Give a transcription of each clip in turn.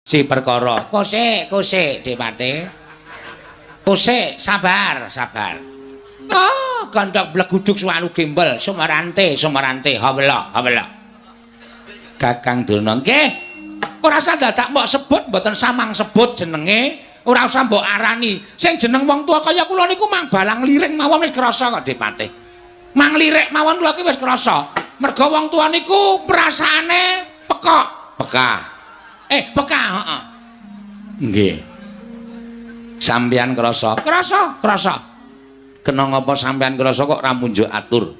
Si perkara. Kosek, kosek, Depate. Kosek, sabar, sabar. Ah, gandhak bleguduk suwalu gembel, sumarante, sumarante, hawela, hawela. Kakang Durna, nggih. Ora usah dadak mbok sebut, mboten samang sebut jenenge, ora usah mbok arani. Sing jeneng wong tuwa kaya kula niku mang balang liring mawon wis krasa kok, Depate. Mang lirik mawon kula ki wis krasa. Merga wong tuwa niku perasaane pekok, peka. Peka, heeh. Nggih. Sampeyan krasa? Krasa, krasa. Kena ngapa sampeyan krasa kok ora munjuk atur?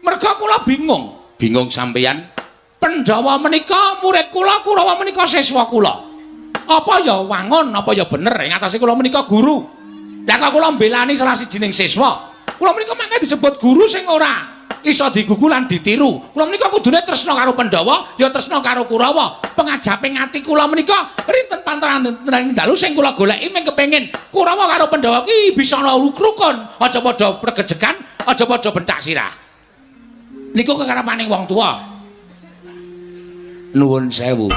Merga kula bingung. Bingung sampeyan? Pandhawa menika murid kula, Kurawa menika siswa kula. Apa ya wangun, apa ya bener ing atase kula menika guru. Lah kok kula mbelani salah sijining siswa? Kula menika mangke disebut guru sing ora iso digugu lan ditiru. Kula menika kudune tresna karo Pandhawa, ya tresna karo Kurawa. Pengajaping ati kula menika rinten pantaran dalu sing kula goleki mung kepengin Kurawa karo Pandhawa ki bisa ana rukun, aja padha pregejegan, aja padha bentak sirah. Niku kekarepaning wong tuwa. Nuwun sewu.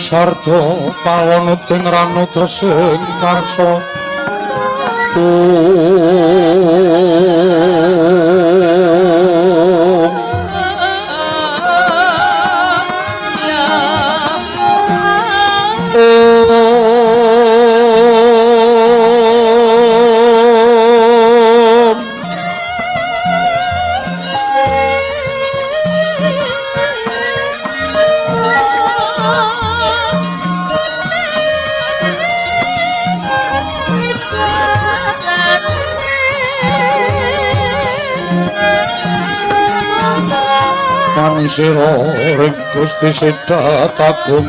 Sarda pawon uding ranuda sing karsa. Manisira ring Gusti Sidat Agung.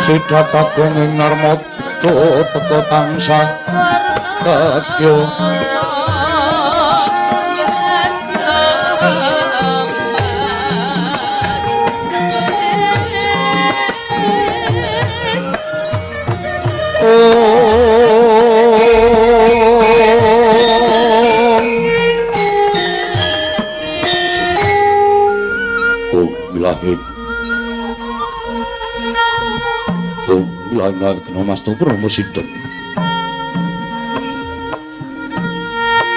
Sidat agung ing Narmada teka tansah kedya. Om Ilahi. Om Ilahi Namastu Brahma Siddha.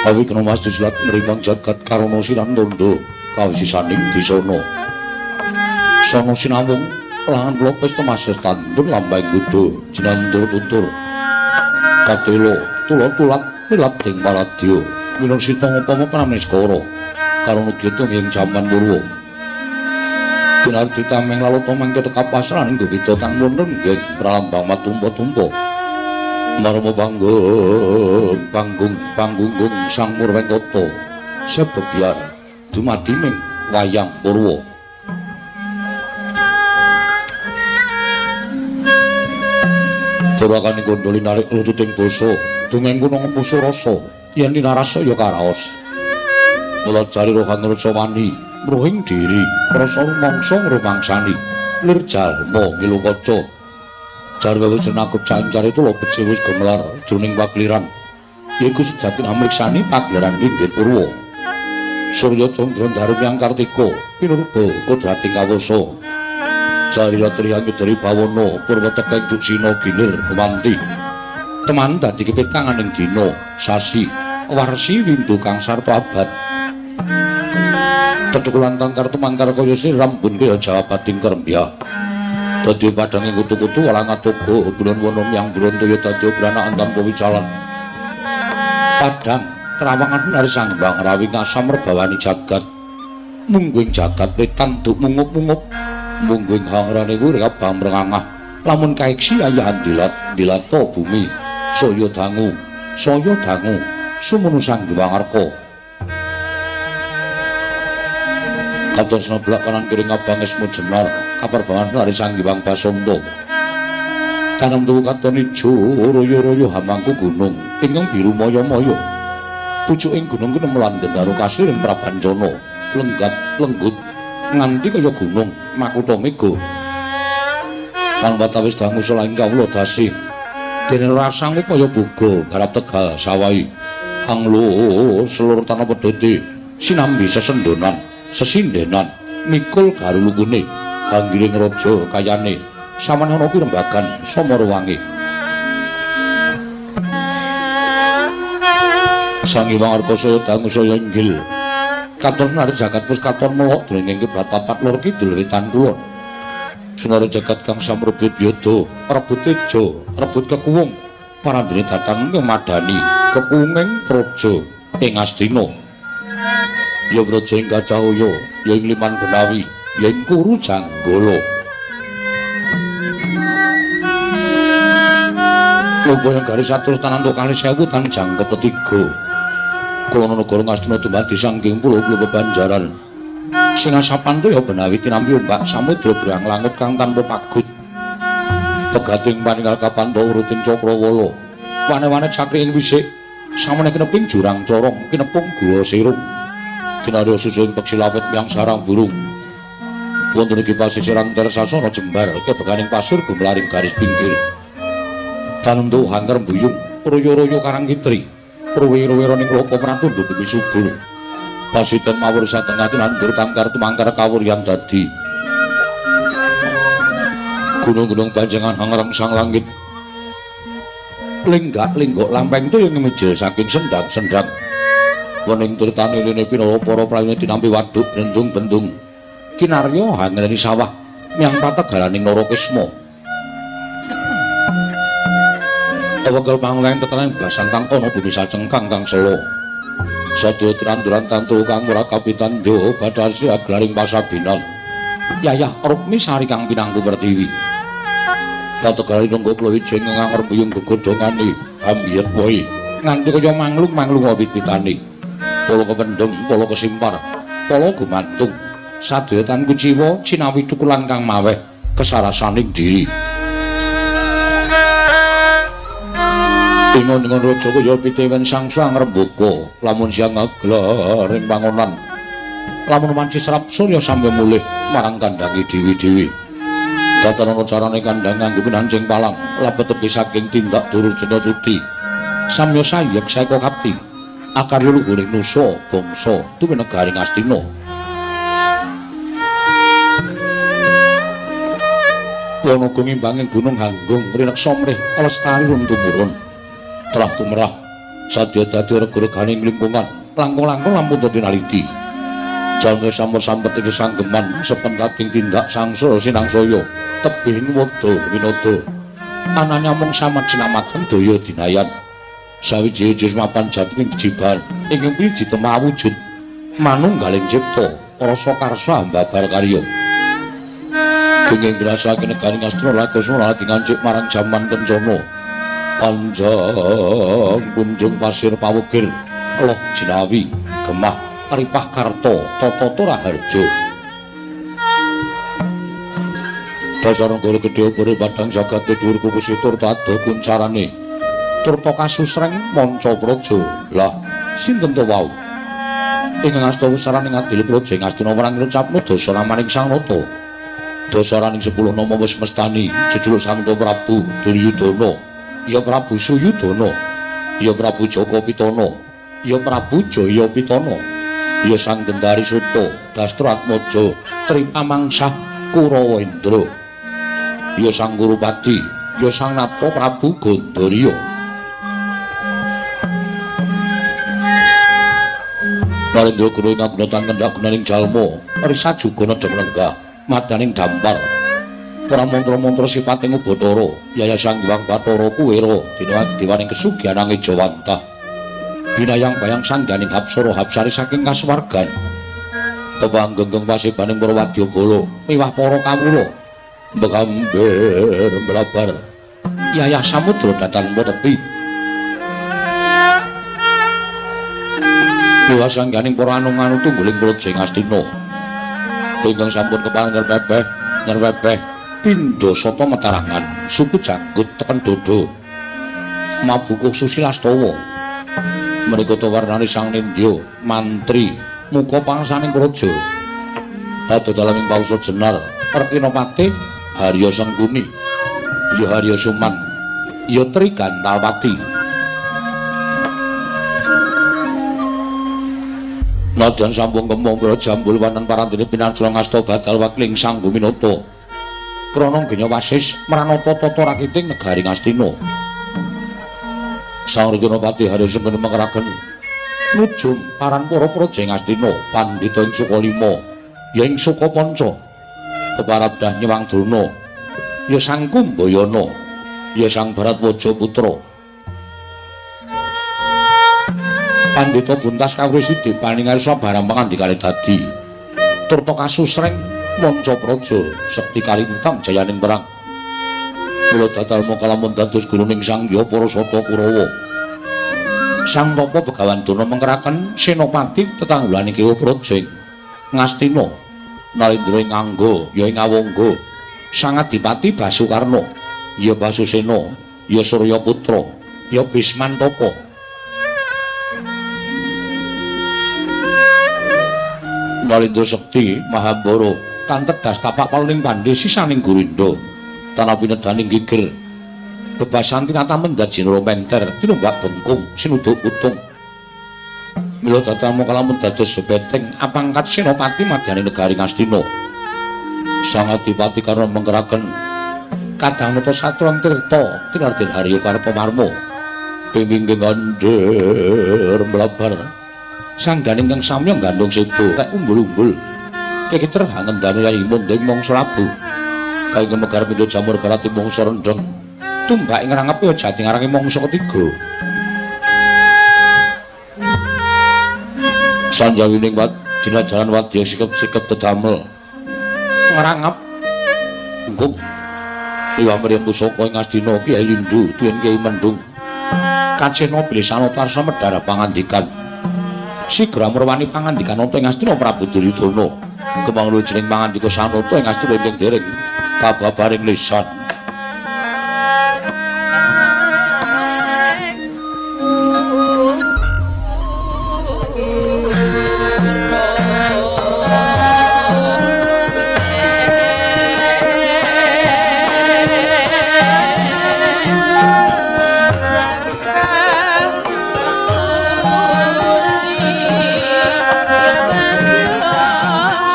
Awi Namastu silat nrimang jagat karana sinandanda kawisisaning bisana. Sana sinawung langan kula pesta masus tandur lambang kuda jinandur tutur. Katela tula-tulat milat ing paladya minungsita upama prameskara karana gita ing jaman purwa. Tinardi tameng lalata mangke tekap pasraning gugita tan wonten nggih pralambang matumpa-tumpa. Marma panggung panggung panggunggung sang Murwengkata sebebyar dumadi ning wayang purwa. Turakane gondoli narik lututing basa dongeng kuna ngempusa rasa yen linarasa ya karaos. Mula jari rohan rajawani mruhing diri rasa rumangsa ngrumangsani lir jalma ngilu kaca. Jarwa wis nakup cancare tula beci wis gemelar jroning pagliran yaiku sejatine amriksani pagelaran inggih purwa. Surya candra daru yang kartika pinurba kodrating kawasa. Jarira triyang dari bawana purwa tekeng duksina gilir gumanti. Teman dadi kepitanganing dina sasi warsi windu kang sarta abad. Tethukulan tangkar tumangkar kaya sirambun kaya jawabating kerembya. Dadi padhanging kutu-kutu walang atoga bulan wana myang brontoya dadi branaan tanpa wicalan. Padhang trawangan nari sangbang rawi ngasam rebawani jagat. Mungguing jagat wetan duk mungup-mungup. Mungguing hangrane kuwi abang mrengangah. Lamun kaiksi ayahan dilat dilata bumi. Saya dangu, saya dangu sumunu Sang Hyang Arka. Katon sebelah kanan kiri ngabang esmu jenar kaperbangan nari Sang Hyang Basanta. Tanem tuwu katon ijo royo-royo hamangku gunung ingkang biru maya-maya. Pucuking gunung kuwi melan gendaro kasir ing Prabancana lenggat lenggut nganti kaya gunung makutha mega. Tanpa tawis dangu selain kawula dasi dene rasang upaya boga garap tegal sawahi anglo selur tanah pedhete sinambi sesendonan sesindenan mikul garulukune hanggiring raja kayane samane ana pirembagan samarawangi. Sang Hyang Arka saya dangu saya inggil katon nari jagat wis katon melok dringing kiblat papat lor kidul wetan kulon. Sunara jagat kang samrebut yoda rebut teja rebut kekuwung parandene datang ngemadani kekuwunging praja ing Astina. Ya praja ing Gajahaya, ya ing Liman Benawi, ya ing Kuru Janggala. Lumpur yang garis atus tanantuk kalih sewu tan jangkep ketiga. Kulon negara Ngastina dumadi saking pulo-pulo bebanjaran. Sing asapan toya Benawi tinampi ombak samudra brang langut kang tanpa pagut. Pegating paninggal kapanto uruting cakrawala. Wane-wane cakri ing wisik samene kineping jurang corong kinepung gua sirung. Kinarya susu ing peksi lawet yang sarang burung. Wonten iki pasisiran tersasana jembar kebekaning pasir gumlaring garis pinggir. Tanentu hangker buyung royo-royo karang kitri. Ruwi-ruwi ning loka pratundhu bumi subur. Pasiten mawur satengah tinandur tangkar tumangkar kawuryan dadi. Gunung-gunung panjenengan hangreng sang langit. Lenggak-lenggok lampeng toya ngemijil saking sendang-sendang. Wening tirtane lene pinara para prayune tinampi waduk bendung-bendung. Kinarya hangreni sawah miyang pategalaning Narakisma. Tewegel pangulayan tetenan basan kang ana bumi sacengkang kang sela. Sadaya tinanduran tantu kang ora kapitandha badhasi aglaring pasabinan. Yayah Rukmi Sari kang pinangku pertiwi. Pategalaning Rangga Plawijaya ingkang ngrembuyung gegodhongane ambiyet wohe nganti kaya manglung-manglung wit-witane. Pala kependhem, pala kesimpar, pala gumantung. Sadaya tan kuciwa cinawi thukulan kang maweh kesarasaning diri. Ingon-ingon raja kaya pitewen sangsa ngrembaka, lamun siang ngaglar ing pangonan. Lamun wanci serap surya sampe mulih marang kandange dewi-dewi. Datanana carane kandhang nganggo pinancing palang, labet tepi saking tindak Durjana cuti. Samya sayek saeka kapti. Akarya luhuring nusa bangsa tuwi negari Ngastina. Wanaga ngimbanging gunung Hanggung rineksa mrih lestari run tumurun. Terah tumerah sadya dadi rega-reganing lingkungan langkung-langkung lampun tinaliti. Jalma sampun-sampet ing sanggeman sepentating tindak sangsaya sinangsaya tebih wada winada. Anane mung samat sinamatan daya dinayan. Sawiji-wiji mapan jati ing jiban ingkang wiji temah wujud manunggaling cipta rasa karsa ambabar karya. Genging ngrasake negari Ngastina Lakusma lagi ngancik marang jaman kencana. Panjang kunjung pasir pawukir loh jinawi gemah ripah karta tata raharja. Dasar negara gedhe obore padang jagate dhuwur kukus turta adoh kuncarane turta kasusreng manca praja. Lah sinten to wau ingkang asta wusaraning adil praja Ngastina marang ngucapno dasa namaning Sang Nata. Dasaraning 10 nama wis mestani jejuluk Sang Prabu Duryudana, ya Prabu Suyudana, ya Prabu Jaka Pitana, ya Prabu Jaya Pitana, ya Sang Gendari Suta Dastra Atmaja Tripamangsah Kurawendra, ya Sang Gurupati, ya Sang Nata Prabu Gandarya. Narendra Guru ing agunatan kendhak gunaning jalma risa juga nedheng lenggah madaning dampar para mantra-mantra sifating Ubathara Yaya Sang Hyang Bathara Kuwera dina diwaning kesugihan Angejawantah binayang bayang sangganing hapsara hapsari saking kasuwargan pepanggenggung pasibaning para wadyabala miwah para kawula bekamber mlabar yayah samudra datan tepi miwah sangganing para anung-anu tungguling praja Ngastina ingkang sampun kepareng nyerpepeh pindha sata metarangan suku janggut teken dodo mabukuh susilastawa menika ta warnane sang nindya mantri muka pangsaning praja pada daleming pausa jenar Rekinapati Harya Sengkuni ya Harya Suman ya Trigantalpati. Nadyan sampung kemong para jambul wanan parantene pinancla ngasta badal wakling Sang Guminata krana genya wasis mranata tata rakiting negari Ngastina. Sang Rekinapati Harya Sengkuni mengeraken nujum paran para praja Ngastina pandhita ing Sukalima ya ing Sukapanca keparabdah Nyewang Drona ya Sang Kumbayana ya Sang Baratwaja putra. Pandhita buntas kawruh sidi paningal sabarang pangandikane dadi turta kasusreng manca praja sekti kalintang jayaning perang. Mula datal maka lamun dados guruning Sang Hyang para Sata Kurawa. Sang Tapa Begawan Durna mengkeraken senopati tetanggulane Kewa Praja Ngastina Nalindra ing Angga ya ing Awangga Sang Adipati Basukarna ya Basusena ya Suryaputra ya Bismantaka. Nalindra Sekti Mahambara kantedas tapak paluning pandhe sisaning Gurinda tanah pinedaning gigir bebasan tinata mendhat jinara menter tinumbak bengkung sinuduk putung. Mila datan maka lamun dados sebeteng apangkat senopati madyane negari Ngastina. Sang Adipati karna mengkeraken kadang nata satran tirta tinarden Harya Kartamarma bimbing ngandher mlabar sangganing kang samya gandhung sedo kek umbul-umbul kekiter hangendane Yayi Munding mangsa labu kae megar pindha jamur barati mangsa rendheng tumbak ing rangep ya jati ngarangi mangsa ketiga. Sanjawining dina jalan wadya sikep-sikep dedamel ngrangep nggung iwah mriyem pusaka ing Ngastina Kyai Lindu tuwin Kyai Mendung kacena bilih sanotarsa medhar pangandikan sigra murwani pangandikan Nata ing Ngastina Prabu Duryudana kemang lujuning pangandika Sanata ing Ngastina ingkang dereng kababaring lisan.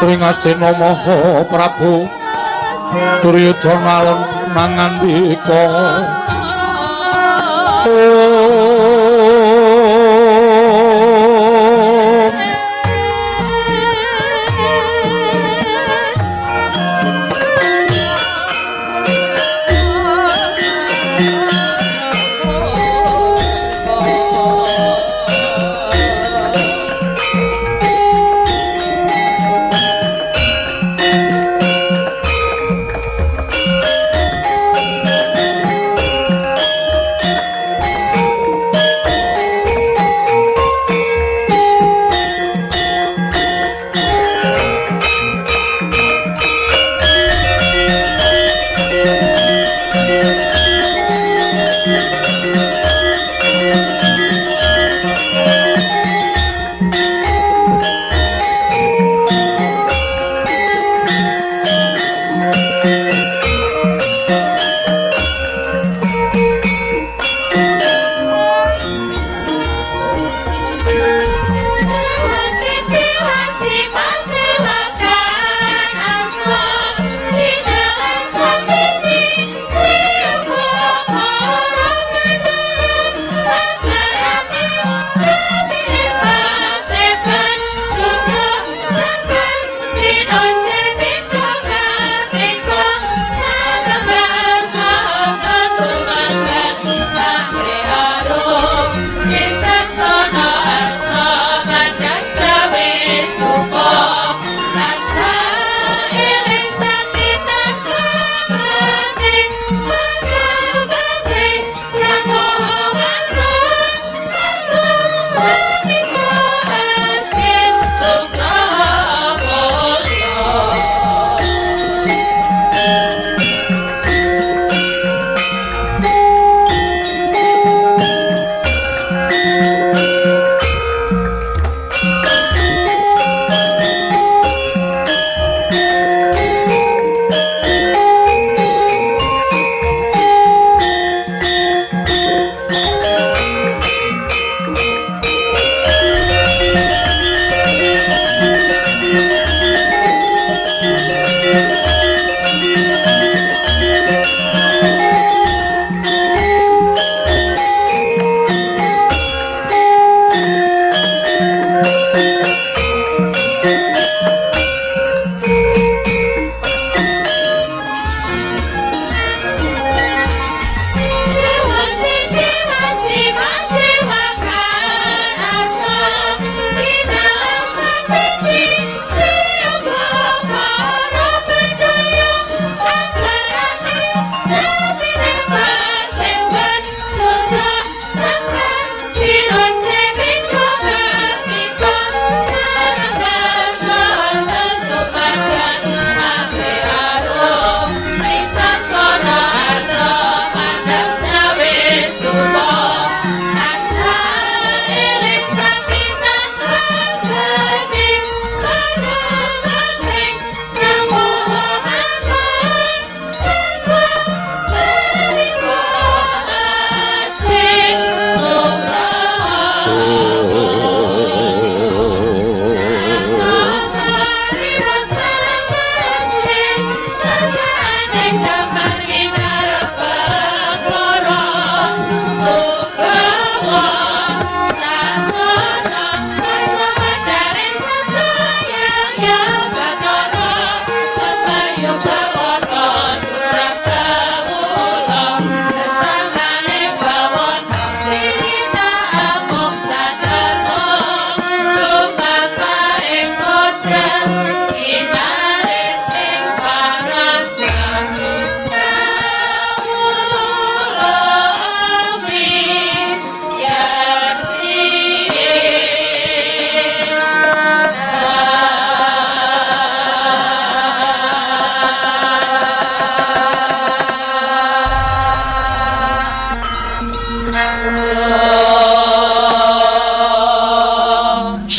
Sri Ngastina Maha Prabu Duryudana alon mangandika.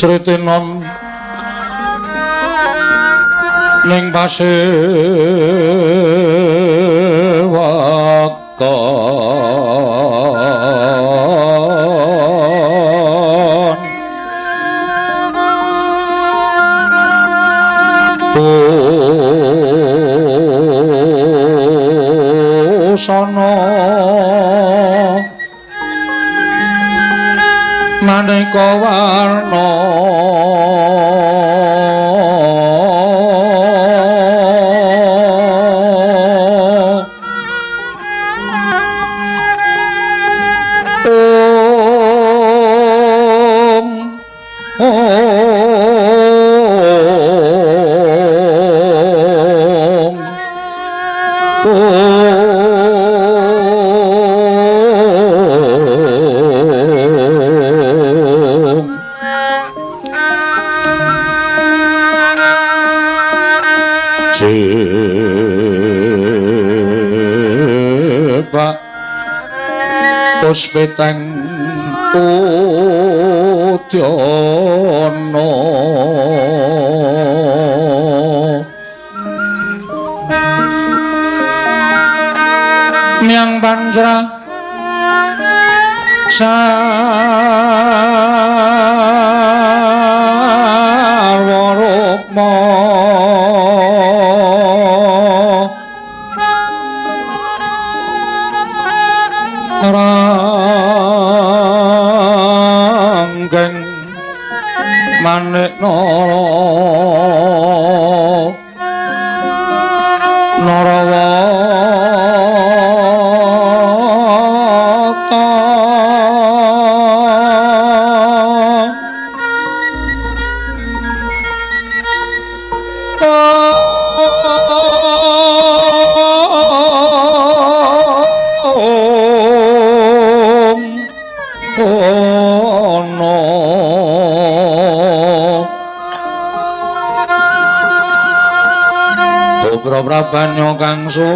Sritenon ning pasewakan. Maneka warna Om Om Om Cepak puspiteng udyana Miang Panjra Sarwa Rukma Ranggeng Manik Nara Narawata Om Ono Putra Prabanyo kang sumerat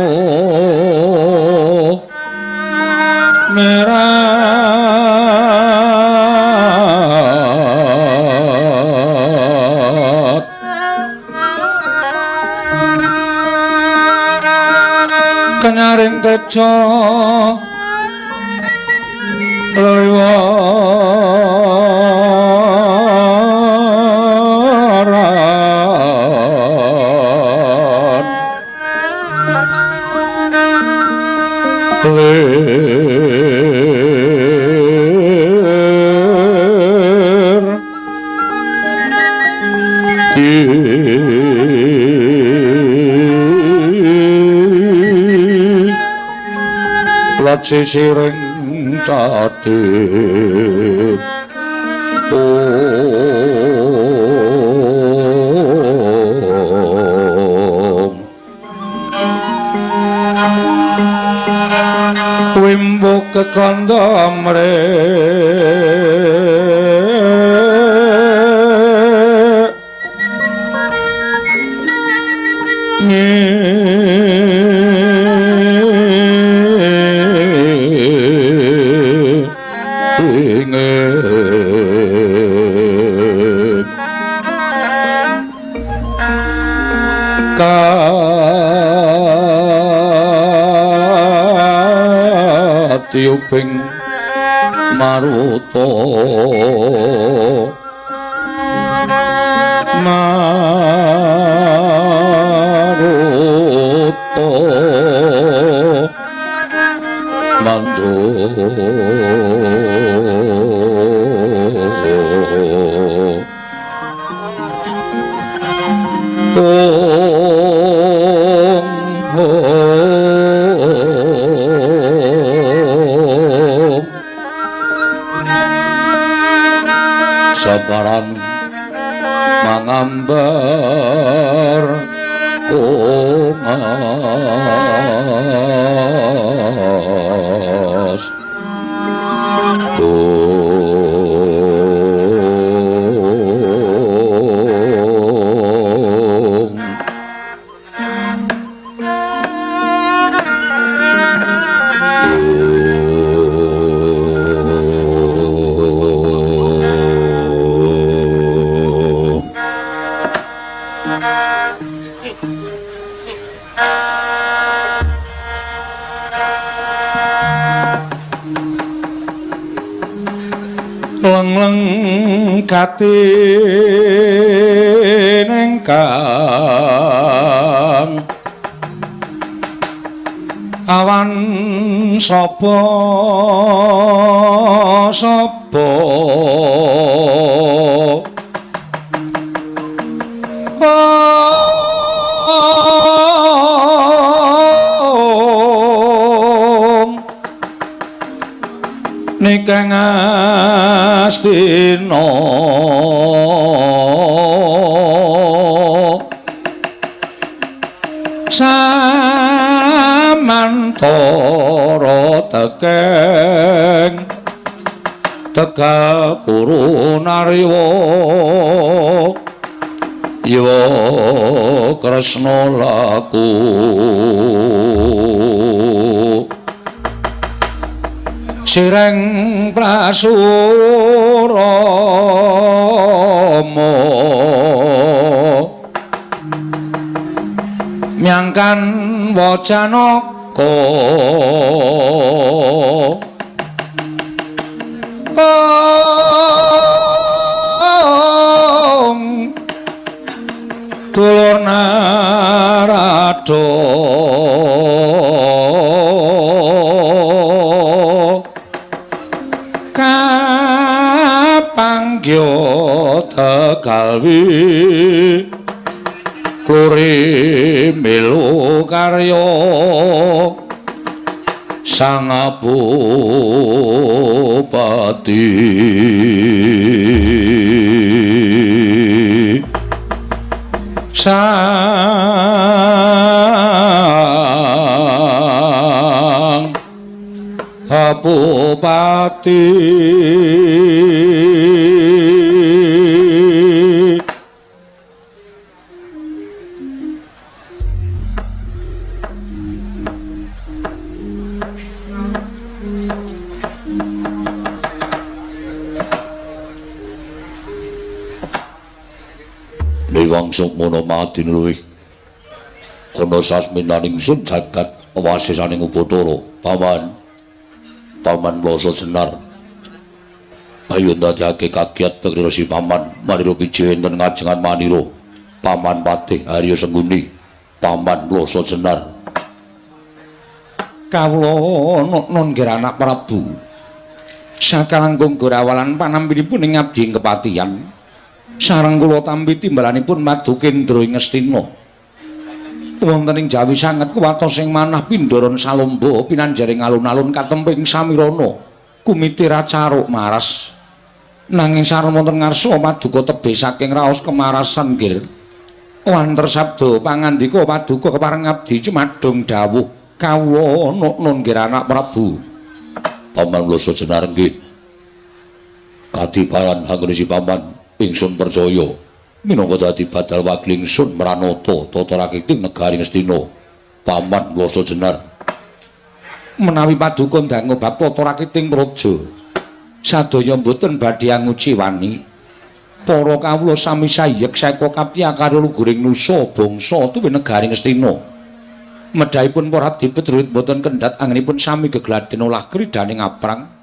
Kenyaring teja leliwaran lir Lat sisiring tadhit Om Wimbo kekandha mrek Katiyuping maruta maruta mandu Om Om Sabaran mangambar kongas Om Om Leng-leng katin ingkang awan sapa Saba. Om Nikeng Astina samantara tekeng Tegal Kuru Nariwa Iwa Kresna laku sireng prasurama nyangkan wajanaka. Om dulur Narada kapanggya Tegalwi kluri melu karya Sang Bupati. Sang Bupati. Niwang sukmana madin luwih ana sasminaning sun jagat wasisaning Upacara. Paman, Paman Mlasa Jenar ayo ndadekake kagiat pengira si Paman manira piji enten ngajengan manira Paman Patih Arya Sengguni Paman Mlasa Jenar. Kawula nun nggih anak Prabu sakalangkung gorawalan panampinipun ing abdi ing kepatihan sareng kula tampi timbalanipun Madukendra ing Ngastina. Wonten ing Jawi sanget kuwatos ing manah pindharan salomba pinanjaring alun-alun katemping samirana kumiti racaruk maras. Nanging sareng wonten ngarsa paduka tebih saking raos kemarasan nggih. Wanter sabda pangandika paduka kepareng abdi cumadung dawuh kawula nun nggih anak Prabu. Paman Mlasa Jenar nggih. Kadiparan anggone Paman ingsun percaya minangka dadi badal wakil ingsun mranata tata rakiting negari Ngastina. Paman Mlasa Jenar menawi paduka ndangu bab tata rakiting praja sadaya mboten badhe anguciwani. Para kawula sami sayek seka kaptiya karya luguring nusa bangsa tuwi negari Ngastina. Medhahipun para abdi prajurit mboten kendhat anggenipun sami gegladen olah kridaning aprang.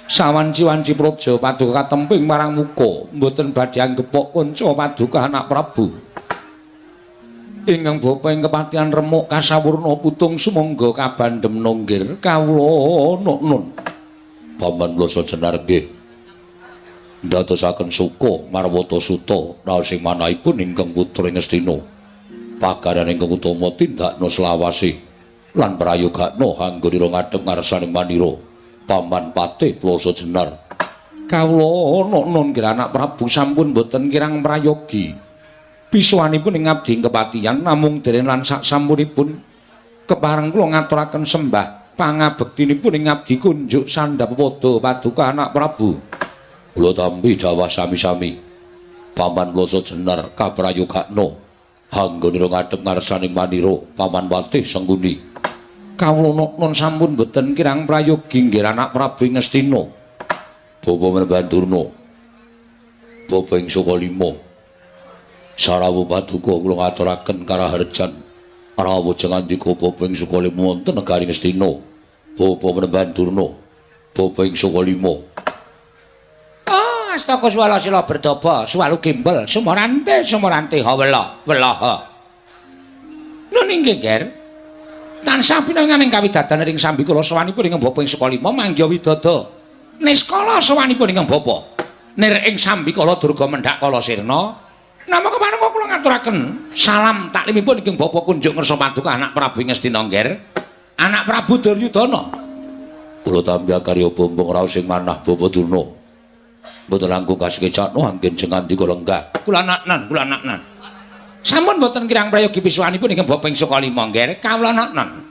Sawanci-wanci praja paduka katemping marang muka mboten badhe anggepok kanca paduka anak Prabu. Ingkang bapa ing kepatihan remuk kasawurna putung sumangga kabandhem nonggir kawula nun. Paman Mlasa Jenar nggih ndadosaken suka marwata suta raos ing manahipun ingkang putra ing Ngastina. Pagaran ingkang utama tindakna selawase lan prayogakna anggonira ngadhep ngarsaning manira. Paman Patih Mlasa Jenar kawula nun nggih anak Prabu sampun boten kirang prayogi. Pisuwanipun ing abdi ing kepatihan namung dereng lan sak sampunipun kepareng kula ngaturaken sembah pangabektinipun ing abdi kunjuk sandhap pada paduka anak Prabu. Kula tampi dawah sami-sami. Paman Mlasa Jenar kaprayogakna anggonira ngadhep ngarsaning manira Paman Patih Sengguni. Kawula nun sampun boten kirang prayogi nggih anak Prabu ing Ngastina. Bapa Menbandurna, bapa ing Sukalima, sarawuh paduka kula ngaturaken karaharjan rawuh jengandika bapa ing Sukalima wonten negari Ngastina. Bapa Menbandurna, bapa ing Sukalima. Ah, astaka swala sila berdaba, swalu gembel, sumorante sumorante hawela welaha. Nun inggih, Ger. Tansah pinanganing kawidadan ring sambi kula sawanipun ing bapa ing Sukalima manggiha widada. Niskala sowanipun ingkang bapa. Nir ing sambikala durga mendhak kala sirna. Namung kepareng kula ngaturaken salam taklimipun ingkang bapa kunjuk ngersa paduka anak Prabu Ngastina Ngger, anak Prabu Duryudana. Kula tampi karya bumbung raos sing manah Bapa Durna. Mboten langkung kasekecakno anggen jengandika lenggah. Kula naknan, kula naknan. Sampun mboten kirang prayogi pisuwanipun ingkang bapa ing Sukalima Ngger, kawula naknan.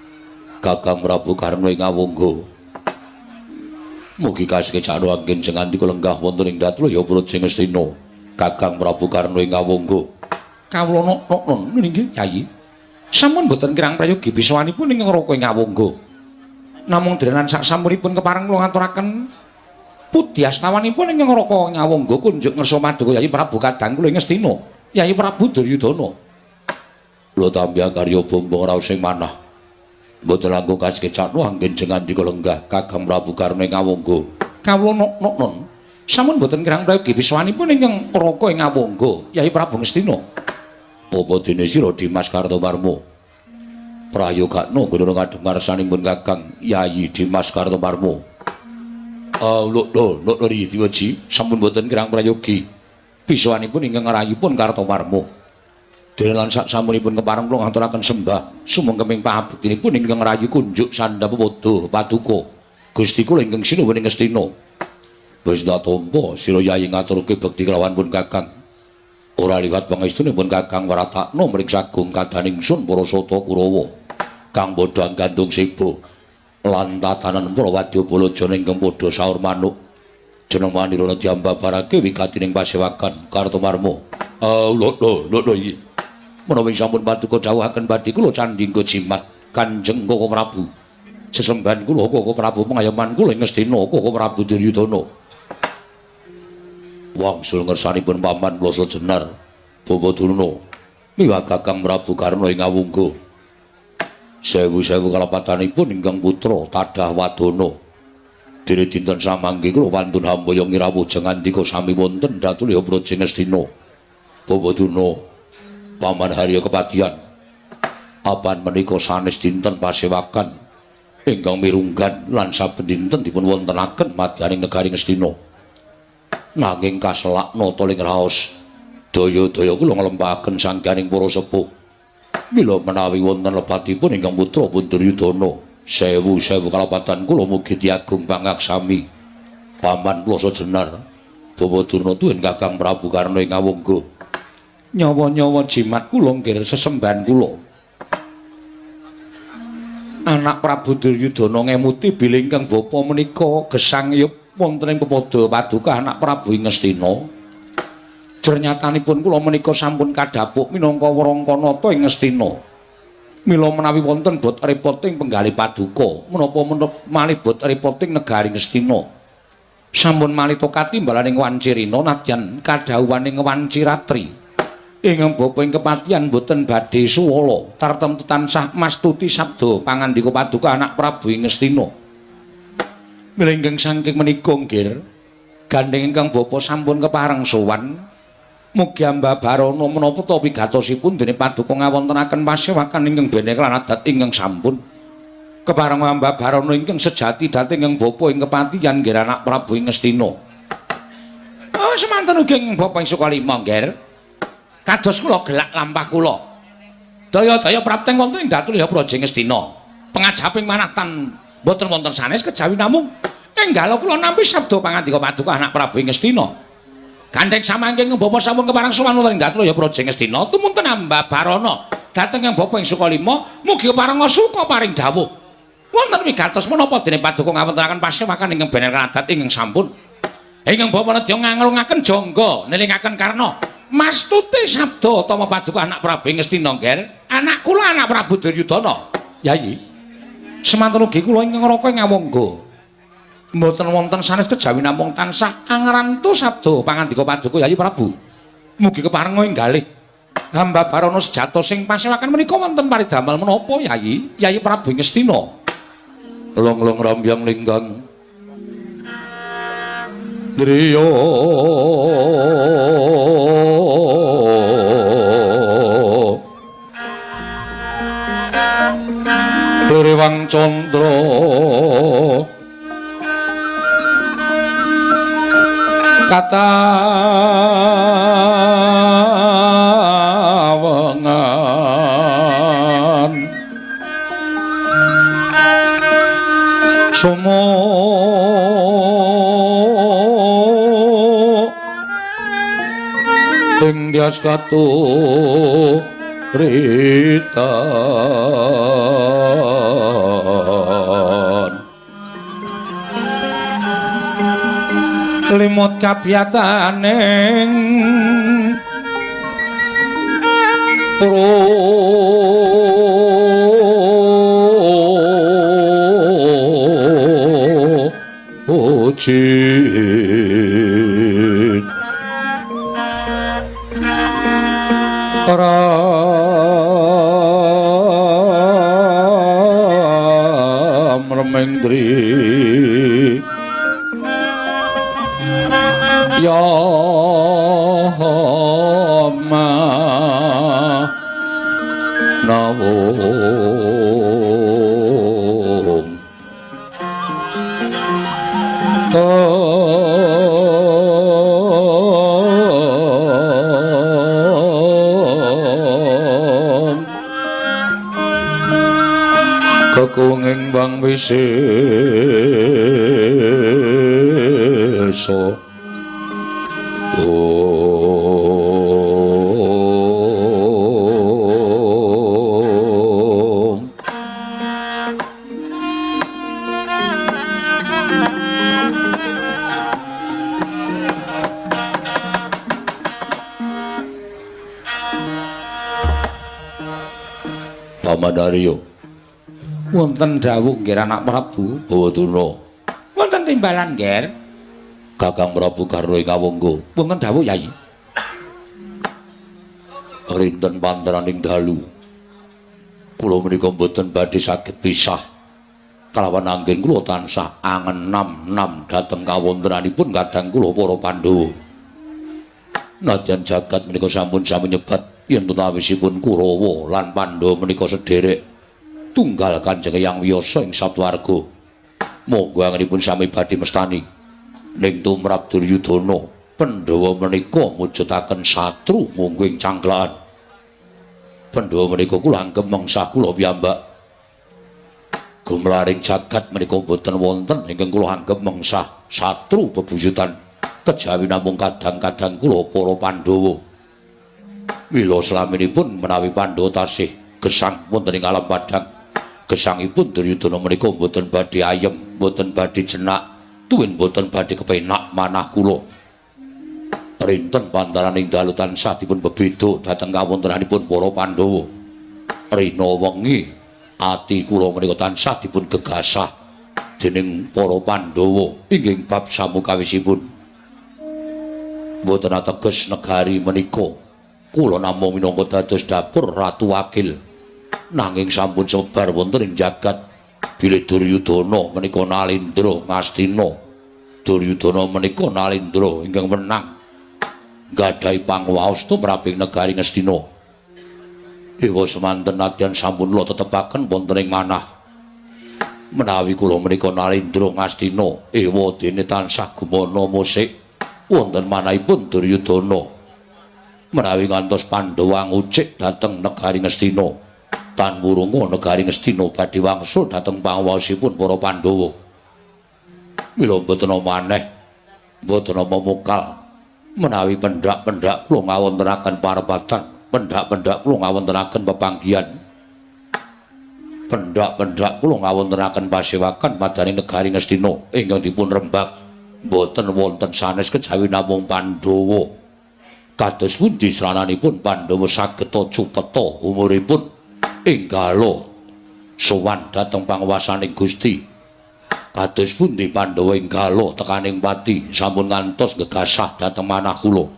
Kakang Prabu Karna ing Awangga. Mugi kasekecakno anggen jengandika lenggah wonten ing Datlaya Praja Ngastina. Kakang Prabu Karna ing Awangga. Kawula naknan nggih Yayi. Sampun mboten kirang prayogi pisuwanipun ingkang Raka ing Awangga. Namung drenan sak sampunipun kepareng kula ngaturaken pudyastawanipun ingkang Raka ing Awangga kunjuk ngersa paduka Yayi Prabu kadang kula ing Ngastina, Yayi Prabu Duryudana. Kula tampi karya bumbung raos sing manah. Mboten langkung kasekecakno anggen jengandika lenggah Kakang Prabu Karna ing Awangga. Kawula naknan. Sampun mboten kirang prayogi pisuwanipun ingkang Raka ing Awangga, Yayi Prabu Ngastina. Apa dene sira Dimas Kartomarmo? Prayogakno ngene ngadhep ngarsanipun Kakang Yayi Dimas Kartomarmo. Ah, lho lho lho Diwaji, sampun mboten kirang prayogi pisuwanipun ingkang ngrayipun Kartomarmo. Dene lan sak sampunipun kepareng kula ngaturaken sembah sumengkeming pangabektinipun ingkang ngrayi kunjuk sandhap padha paduka Gusti kula ingkang sinuwun ing Ngastina. Wis tak tampa sira Yayi ngaturke bekti kelawan pun Kakang. Ora liwat pangestunipun Kakang waratakna mring sagung kadaning sun para sata Kurawa kang padha gandung seba lan tatanan para wadyabala jana ingkang padha saur manuk. Jeneng manirana diambabarake wigatining pasewakan Kartomarmo. Ah, lho lho lho iki. Menawi sampun paduka dawuhaken badhe kula candhingga jimat Kanjeng Koko Prabu. Sesembahan kula Koko Prabu pengayoman kula ing Ngastina Koko Prabu Duryudana. Wangsul ngersanipun paman Plasa Jenar Bapa Durna miwah Kakang Prabu Karna ing Awangga. Sewu-sewu kalepatanipun ingkang putra Tadah Wadana. Dene dinten samangke kula wantun hambaya ngirawuh jengandika sami wonten Datulya Praja Ngastina. Bapa Durna, Paman Harya Kepatihan, apan menika sanes dinten pasewakan ingkang mirunggan lan saben dinten dipun wontenaken madyaning negari Ngastina. Nanging kaselak nata ling raos daya-daya kula nglempahaken sangganing para sepuh. Mila menawi wonten lepatipun ingkang putra pun Duryudana, sewu-sewu kalepatan kula mugi diagung pangaksami. Paman Plasa Jenar, Bapa Durna tuwin Kakang Prabu Karna ing Awangga. Nyawa-nyawa jimat kula nggih sesembahan kula. Anak Prabu Duryudana ngemuti bilih ingkang bapa menika gesang yup wonten ing pepadha paduka anak Prabu ing Ngastina. Jernyatanipun kula menika sampun kadhapuk minangka warangkanata ing Ngastina. Mila menawi wonten bot repoting penggalih paduka, menapa malih bot repoting negari Ngastina. Sampun malih katimbalaning wancirina nadyan kadhawuhaning wanciratri. Ingkang bapa ing kepatihan boten badhe suwala, tartemtu tansah mastuti sabda pangandika paduka anak Prabu ing Ngastina. Mila ingkang saking menika nggih, gandheng ingkang bapa sampun kepareng sowan, mugi ambabarana menapa ta wigatosipun dene paduka ngawontenaken pasewakan ingkang bener lan adat ingkang sampun. Kepareng ambabarana ingkang sejati dhateng ingkang bapa ing kepatihan nggih anak Prabu ing Ngastina. Oh, semanten ugi ing bapa ing Sukalima nggih. Kados kula gelak lampah kula. Daya-daya prapteng wonten ing Datulya Praja Ngastina. Pengajaping manah tan mboten wonten sanes kejawi namung enggala kula nampi sabda pangandika paduka anak Prabu ing Ngastina. Gandheng samangke bapa sampun kepareng sowan wonten ing Datulya Praja Ngastina tumunten ambabarana dhateng ing bapa ing Sukalima mugi kepareng suka paring dawuh. Wonten wigatos menapa dene paduka ngawontenaken pasewakan ingkang bener adat ingkang sampun. Ingkang bapa nedya nganglungaken jangga nelingaken karna. Mastute sabda tama paduka anak Prabu Ngastina nggih, anak kula anak Prabu Duryudana. Yayi, semanten ugi kula ingkang Raka ing Awangga. Mboten wonten sanes kejawi namung tansah angrantu sabda pangandika paduka Yayi Prabu. Mugi keparenga inggalih hamba barana sejatos sing pasewakan menika wonten paridamel menapa Yayi? Yayi Prabu Ngastina. Long-long rambyang linggang driya Rewang Candra Katawengan sumo ing dyas katuritan limut kabiyataning Ujit Ram Remendri Ya Ma Nawung Kekunging bang wisesa Om. Pamanaryo wonten dawuh nggih anak Prabu Bawaduna. Wonten timbalan nggih Kakang Prabu Karno ing Awangga. Wonten dawuh Yai. Rinten panteraning dalu kula menika mboten badhe saged pisah kalawan anggen kula tansah angenam-nam dhateng kawontenanipun kadang kula para Pandhawa. Nadyan jagat menika sampun sami nyebat yen tutawisipun Kurawa lan Pandhawa menika sederek tunggal Kanjeng Hyang Wiyasa ing Saptwarga. Monggo anggenipun sami badhe mestani ning tumrap Duryudana. Pandhawa menika mujudaken satru munggu ing cangklahan. Pandhawa menika kula anggep mengsah kula piyambak. Gumlaring jagat menika mboten wonten ingkang kula anggep mengsah satru bebuyutan kejawi namung kadang-kadang kula para Pandhawa. Mila slaminipun menawi Pandhawa tasih gesang wonten ing alam padhang, gesangipun Duryudana menika mboten badhe ayem, mboten badhe jenak, tuwin mboten badhe kepenak manah kula. Rinten pantaraning dalu tansah dipun bebeda dhateng kawontenanipun para Pandhawa. Rina wengi ati kula menika tansah dipun gegasah dening para Pandhawa inggih bab samukawisipun. Mboten ateges negari menika kula namung minangka dados dapur ratu wakil, nanging sampun sebar wonten ing jagat bilih Duryudana menika nalindra ngastina. Duryudana menika nalindra ingkang wenang nggadahi pangwaos tumraping negari Ngastina. Ewa semanten nadyan sampun kula tetepaken wonten ing manah menawi kula menika nalindra ngastina, ewa dene tansah gumana musik wonten manahipun Duryudana. Menawi ngantos Pandhawa ngucik dhateng negari Ngastina, tan wurunga negari Ngastina badhe wangsul dhateng pangwaosipun para Pandhawa. Mila mboten maneh, mboten mukal menawi pendak-pendak kula ngawontenaken parepatan, pendak-pendak kula ngawontenaken pepanggihan, pendak-pendak kula ngawontenaken pasewakan madaning negari Ngastina ingkang dipun rembak mboten wonten sanes kejawi namung Pandhawa. Kados pundi srananipun Pandhawa saged cupeta umuripun enggala sowan dhateng panguwasaning Gusti? Kados pundi Pandhawa enggala tekaning pati sampun ngantos gegasah dhateng manah kula?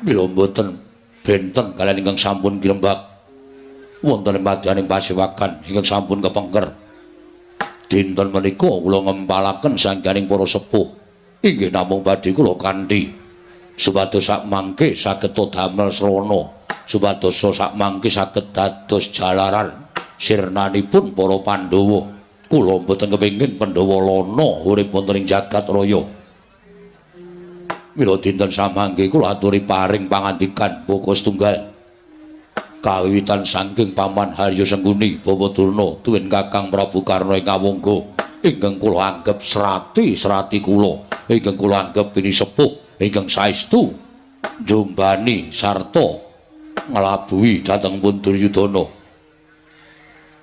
Mila mboten benten kaliyan ingkang sampun kirembak wonten madyaning pasewakan ingkang sampun kepengker. Dinten menika kula ngempalaken sangganing para sepuh inggih namung badhe kula kanthi supados sakmangke saged damel srana, supados sakmangke saged dados jalaran sirnanipun para Pandhawa. Kula mboten kepengin Pandhawa lana urip wonten ing jagat raya. Mila dinten samangke kula aturi paring pangandikan baka setunggal. Kawiwitan saking Paman Harya Sengkuni Bawa Durna tuwin Kakang Prabu Karna ing Awangga ingkang kula anggep srati-srati kula, ingkang kula anggep pinisepuh ingkang saestu njumbani sarta nglabuhi dhateng pun Duryudana.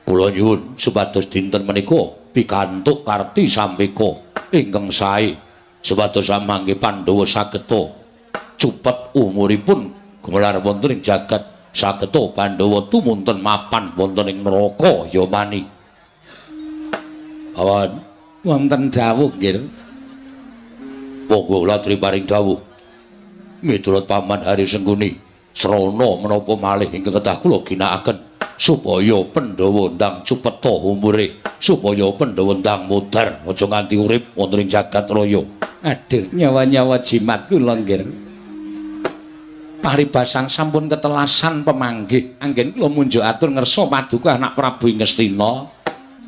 Kula nyuwun supados dinten menika pikantuk karti sampeka ingkang sae supados samangke Pandhawa sageta cupet umuripun gumelar wonten ing jagat, sageta Pandhawa tumunten mapan wonten ing neraka Yamani. Awan wonten dawuh nggih. Monggo latri paring dawuh. Miturut Paman Hari Sengkuni, srana menapa malih ingkang kedah kula ginakaken supaya Pandhawa ndang cupeta umure, supaya Pandhawa ndang modar aja nganti urip wonten ing jagat raya. Aduh, nyawa-nyawa jimat kula nggih. Paribasan sampun ketelasan pemanggih, anggen kula munjuk atur ngersa paduka anak Prabu Ngastina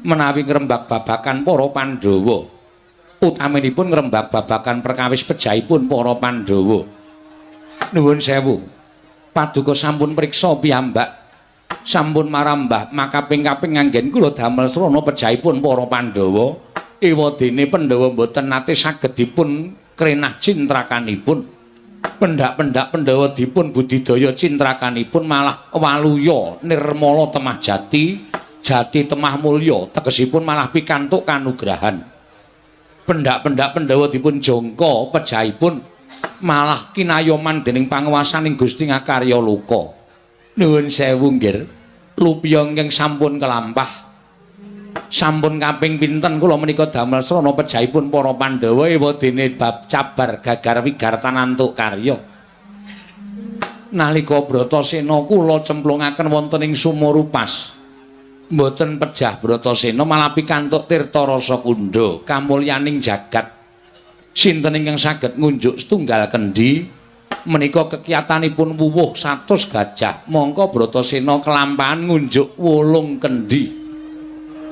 menawi ngrembak babakan para Pandhawa. Utaminipun ngrembak babakan perkawis pejahipun para Pandhawa. Nuwun sewu. Paduka sampun priksa piyambak. Sampun marambah makaping-kaping anggen kula damel srana pejahipun para Pandhawa. Ewadene Pandhawa mboten nate saged dipun krenah cintrakanipun. Pendak-pendak Pandhawa dipun budidaya cintrakanipun malah waluya nirmala temah jati, jati temah mulya, tegesipun malah pikantuk kanugrahan. Pendak-pendak Pandhawa dipun jangka pejahipun malah kinayoman dening panguwasaning Gusti Ngakarya Loka. Nuwun sewu nggih, lupiya ingkang sampun kelampah. Sampun kaping pinten kula menika damel srana pejahipun para Pandhawa, ewadene bab cabar gagar wigartan antuk karya. Nalika Bratasena kula cemplungaken wonten ing sumur upas, mboten pejah Bratasena malah pikantuk tirta rasa kundha kamulyaning jagat. Sinten ingkang saged ngunjuk setunggal kendi menika kekiyatanipun wuwuh 100 gajah, mongko Bratasena kelampahan ngunjuk 8 kendi.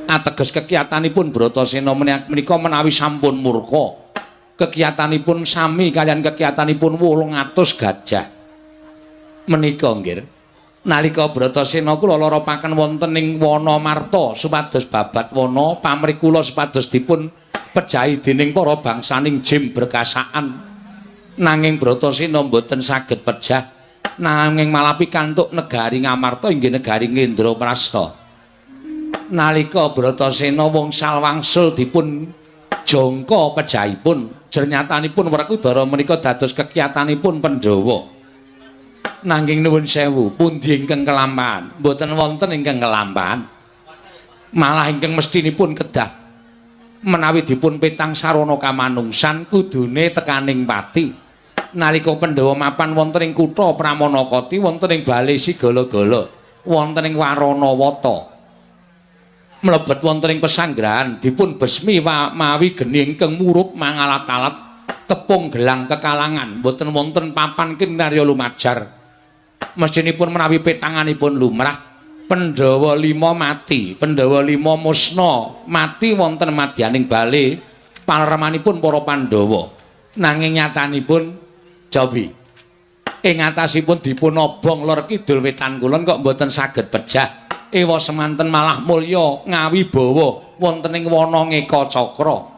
Ateges kekiyatanipun Bratasena menika menawi sampun murka, kekiyatanipun sami kaliyan kekiyatanipun 800 gajah. Menika nggih, nalika Bratasena kula loropaken wonten ing wana Marta supados babat wana pamrih kula supados dipun pejahi dening para bangsaning Jim Berkasaan. Nanging Bratasena mboten saged pejah, nanging malah pikantuk negari Ngamarta inggih negari Ngendraprasta. Nalika Bratasena wongsal wangsul dipun jangka pejahipun, jernyatanipun Werkudara menika dados kekiyatanipun Pandhawa. Nanging nuwun sewu, pundi ingkang kelampahan? Mboten wonten ingkang kelampahan. Malah ingkang mestinipun kedah menawi dipun petang sarana kamanungsan kudune tekaning pati. Nalika Pandhawa mapan wonten ing kutha Pramanakati, wonten ing bale Sigala-gala, wonten ing Waranawata, mlebet wonten ing pesanggrahan dipun besmi mawi geni ingkang murup mangalat-alat tepung gelang kekalangan, mboten wonten papan kinarya lumajar. Mestinipun menawi petanganipun lumrah, Pandhawa 5 mati, Pandhawa 5 musna mati wonten madyaning bale paleremanipun para Pandhawa. Nanging nyatanipun jawi ing atasipun dipun obong lor kidul wetan kulon kok mboten saged pejah. Ewa semanten malah mulya ngawibawa wonten ing wana Ngeka Cakra.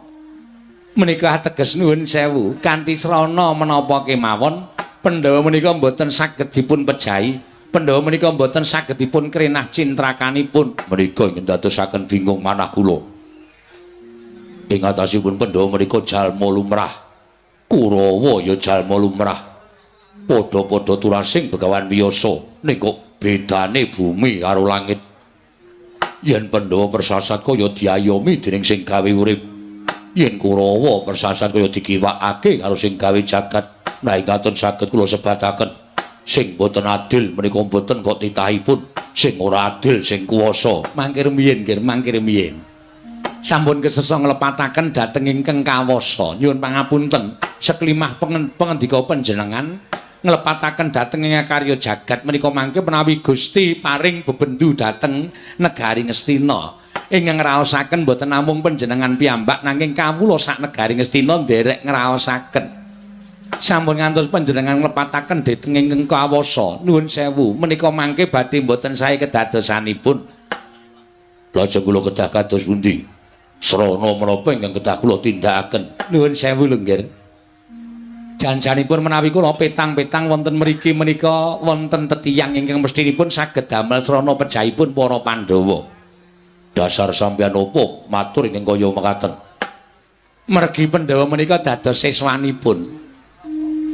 Menika ateges nuwun sewu, kanthi srana menapa kemawon Pandhawa menika mboten saged dipun pejahi. Pandhawa menika mboten saged dipun krenah cintrakanipun. Menika ingkang dadosaken bingung manah kula. Ing atasipun Pandhawa menika jalma lumrah. Kurawa ya jalma lumrah. Padha-padha turasing Begawan Wiyasa, ning kok bedane bumi karo langit. Yen Pandhawa persasat kaya diayomi dening sing gawe urip, yen Kurawa persasat kaya dikiwakake karo sing gawe jagat. Nah, ngaten saged kula sebataken, sing boten adil menika boten kok titahipun, sing ora adil sing kuwasa. Mangke rumiyin nggih, mangke rumiyin. Sampun kesesa nglepataken dhateng ingkang kawasa. Nyuwun pangapunten, seklimah pengendika panjenengan nglepataken dhateng ing karya jagat menika mangke menawi Gusti paring bebendu dhateng negari Ngastina. Ingkang ngraosaken boten namung panjenengan piyambak nanging kawula sak negari Ngastina nderek ngraosaken. Sampun ngantos panjenengan nglepataken dhateng ingkang kawasa. Nuwun sewu, menika mangke badhe mboten sae kedadosanipun. Lajeng kula kedah kados pundi? Srana menapa ingkang kedah kula tindakaken? Nuwun sewu lho, Nggih. Janjanipun menawi kula petang-petang wonten mriki menika wonten tetiyang ingkang mestinipun saged damel srana pejahipun para Pandhawa. Dasar sampeyan opo matur ingkang kaya mekaten? Mergi Pandhawa menika dados siswanipun.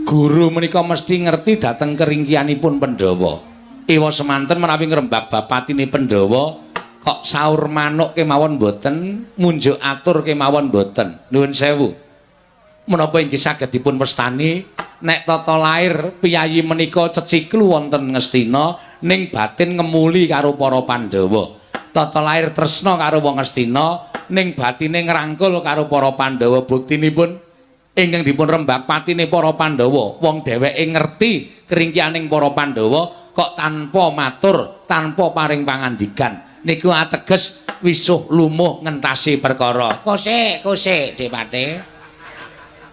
Guru menika mesti ngerti dhateng keringkianipun Pandhawa. Ewa semanten menawi ngrembak bapatine Pandhawa kok saur manuk kemawon mboten, munjuk atur kemawon mboten. Nuwun sewu. Menapa inggih saged dipun wastani nek tata lair piyayi menika ceciklu wonten Ngastina ning batin ngemuli karo para Pandhawa. Tata lair tresna karo wong Ngastina ning batine ngrangkul karo para Pandhawa. Buktinipun ingkang dipun rembak patine para Pandhawa, wong dheweke ngerti keringkianing para Pandhawa kok tanpa matur, tanpa paring pangandikan. Niku ateges wisuh lumuh ngentasi perkara. Kosek, kosek, Depate.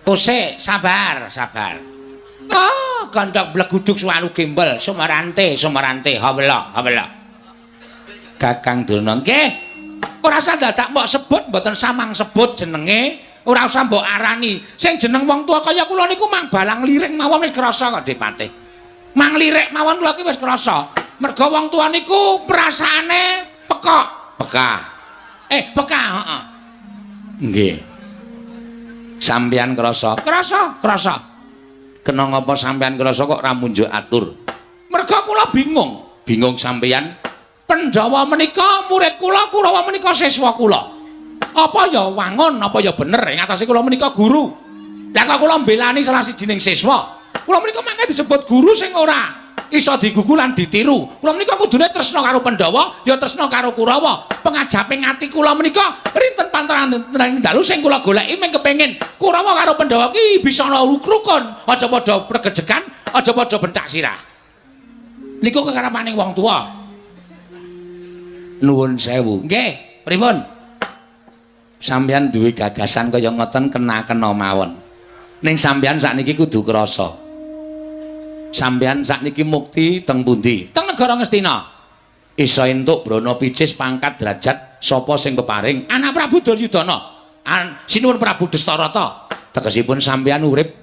Kosek, sabar, sabar. Ah, gandhak bleguduk suwalu gembel, sumarante, sumarante, hawela, hawela. Kakang Durna, nggih. Ora usah dadak mbok sebut, mboten samang sebut jenenge, ora usah mbok arani. Sing jeneng wong tua kaya kula niku mang balang lirik mawon wis krasa kok, Depate. Mang lirik mawon kula iki wis krasa. Merga wong tua niku perasaane pekok. Peka. Peka, heeh. Nggih. Sampeyan krasa? Krasa, krasa. Kena ngapa sampeyan krasa kok ora munjuk atur? Merga kula bingung. Bingung sampeyan? Pandhawa menika murid kula, Kurawa menika siswa kula. Apa ya wangun, apa ya bener ing atase kula menika guru. Lah kok kula mbelani salah sijining siswa? Kula menika mangke disebut guru sing ora iso digugu lan ditiru. Kula menika kudune tresna karo Pandhawa, ya tresna karo Kurawa. Pengajaping ati kula menika rinten pantaran dalu sing kula goleki mung kepengin Kurawa karo Pandhawa ki bisa ana rukun, aja padha pregejegan, aja padha bentak sirah. Niku kekarepaning wong tuwa. Nuwun sewu. Nggih, pripun? Sampeyan duwe gagasan kaya ngoten kena-kena mawon. Ning sampeyan sakniki kudu krasa. Sampeyan sakniki mukti teng pundi? Teng negara Ngastina. Iso entuk brana picis pangkat derajat sapa sing peparing? Anak Prabu Duryudana. Sinuwun Prabu Destarata. Tegesipun sampeyan urip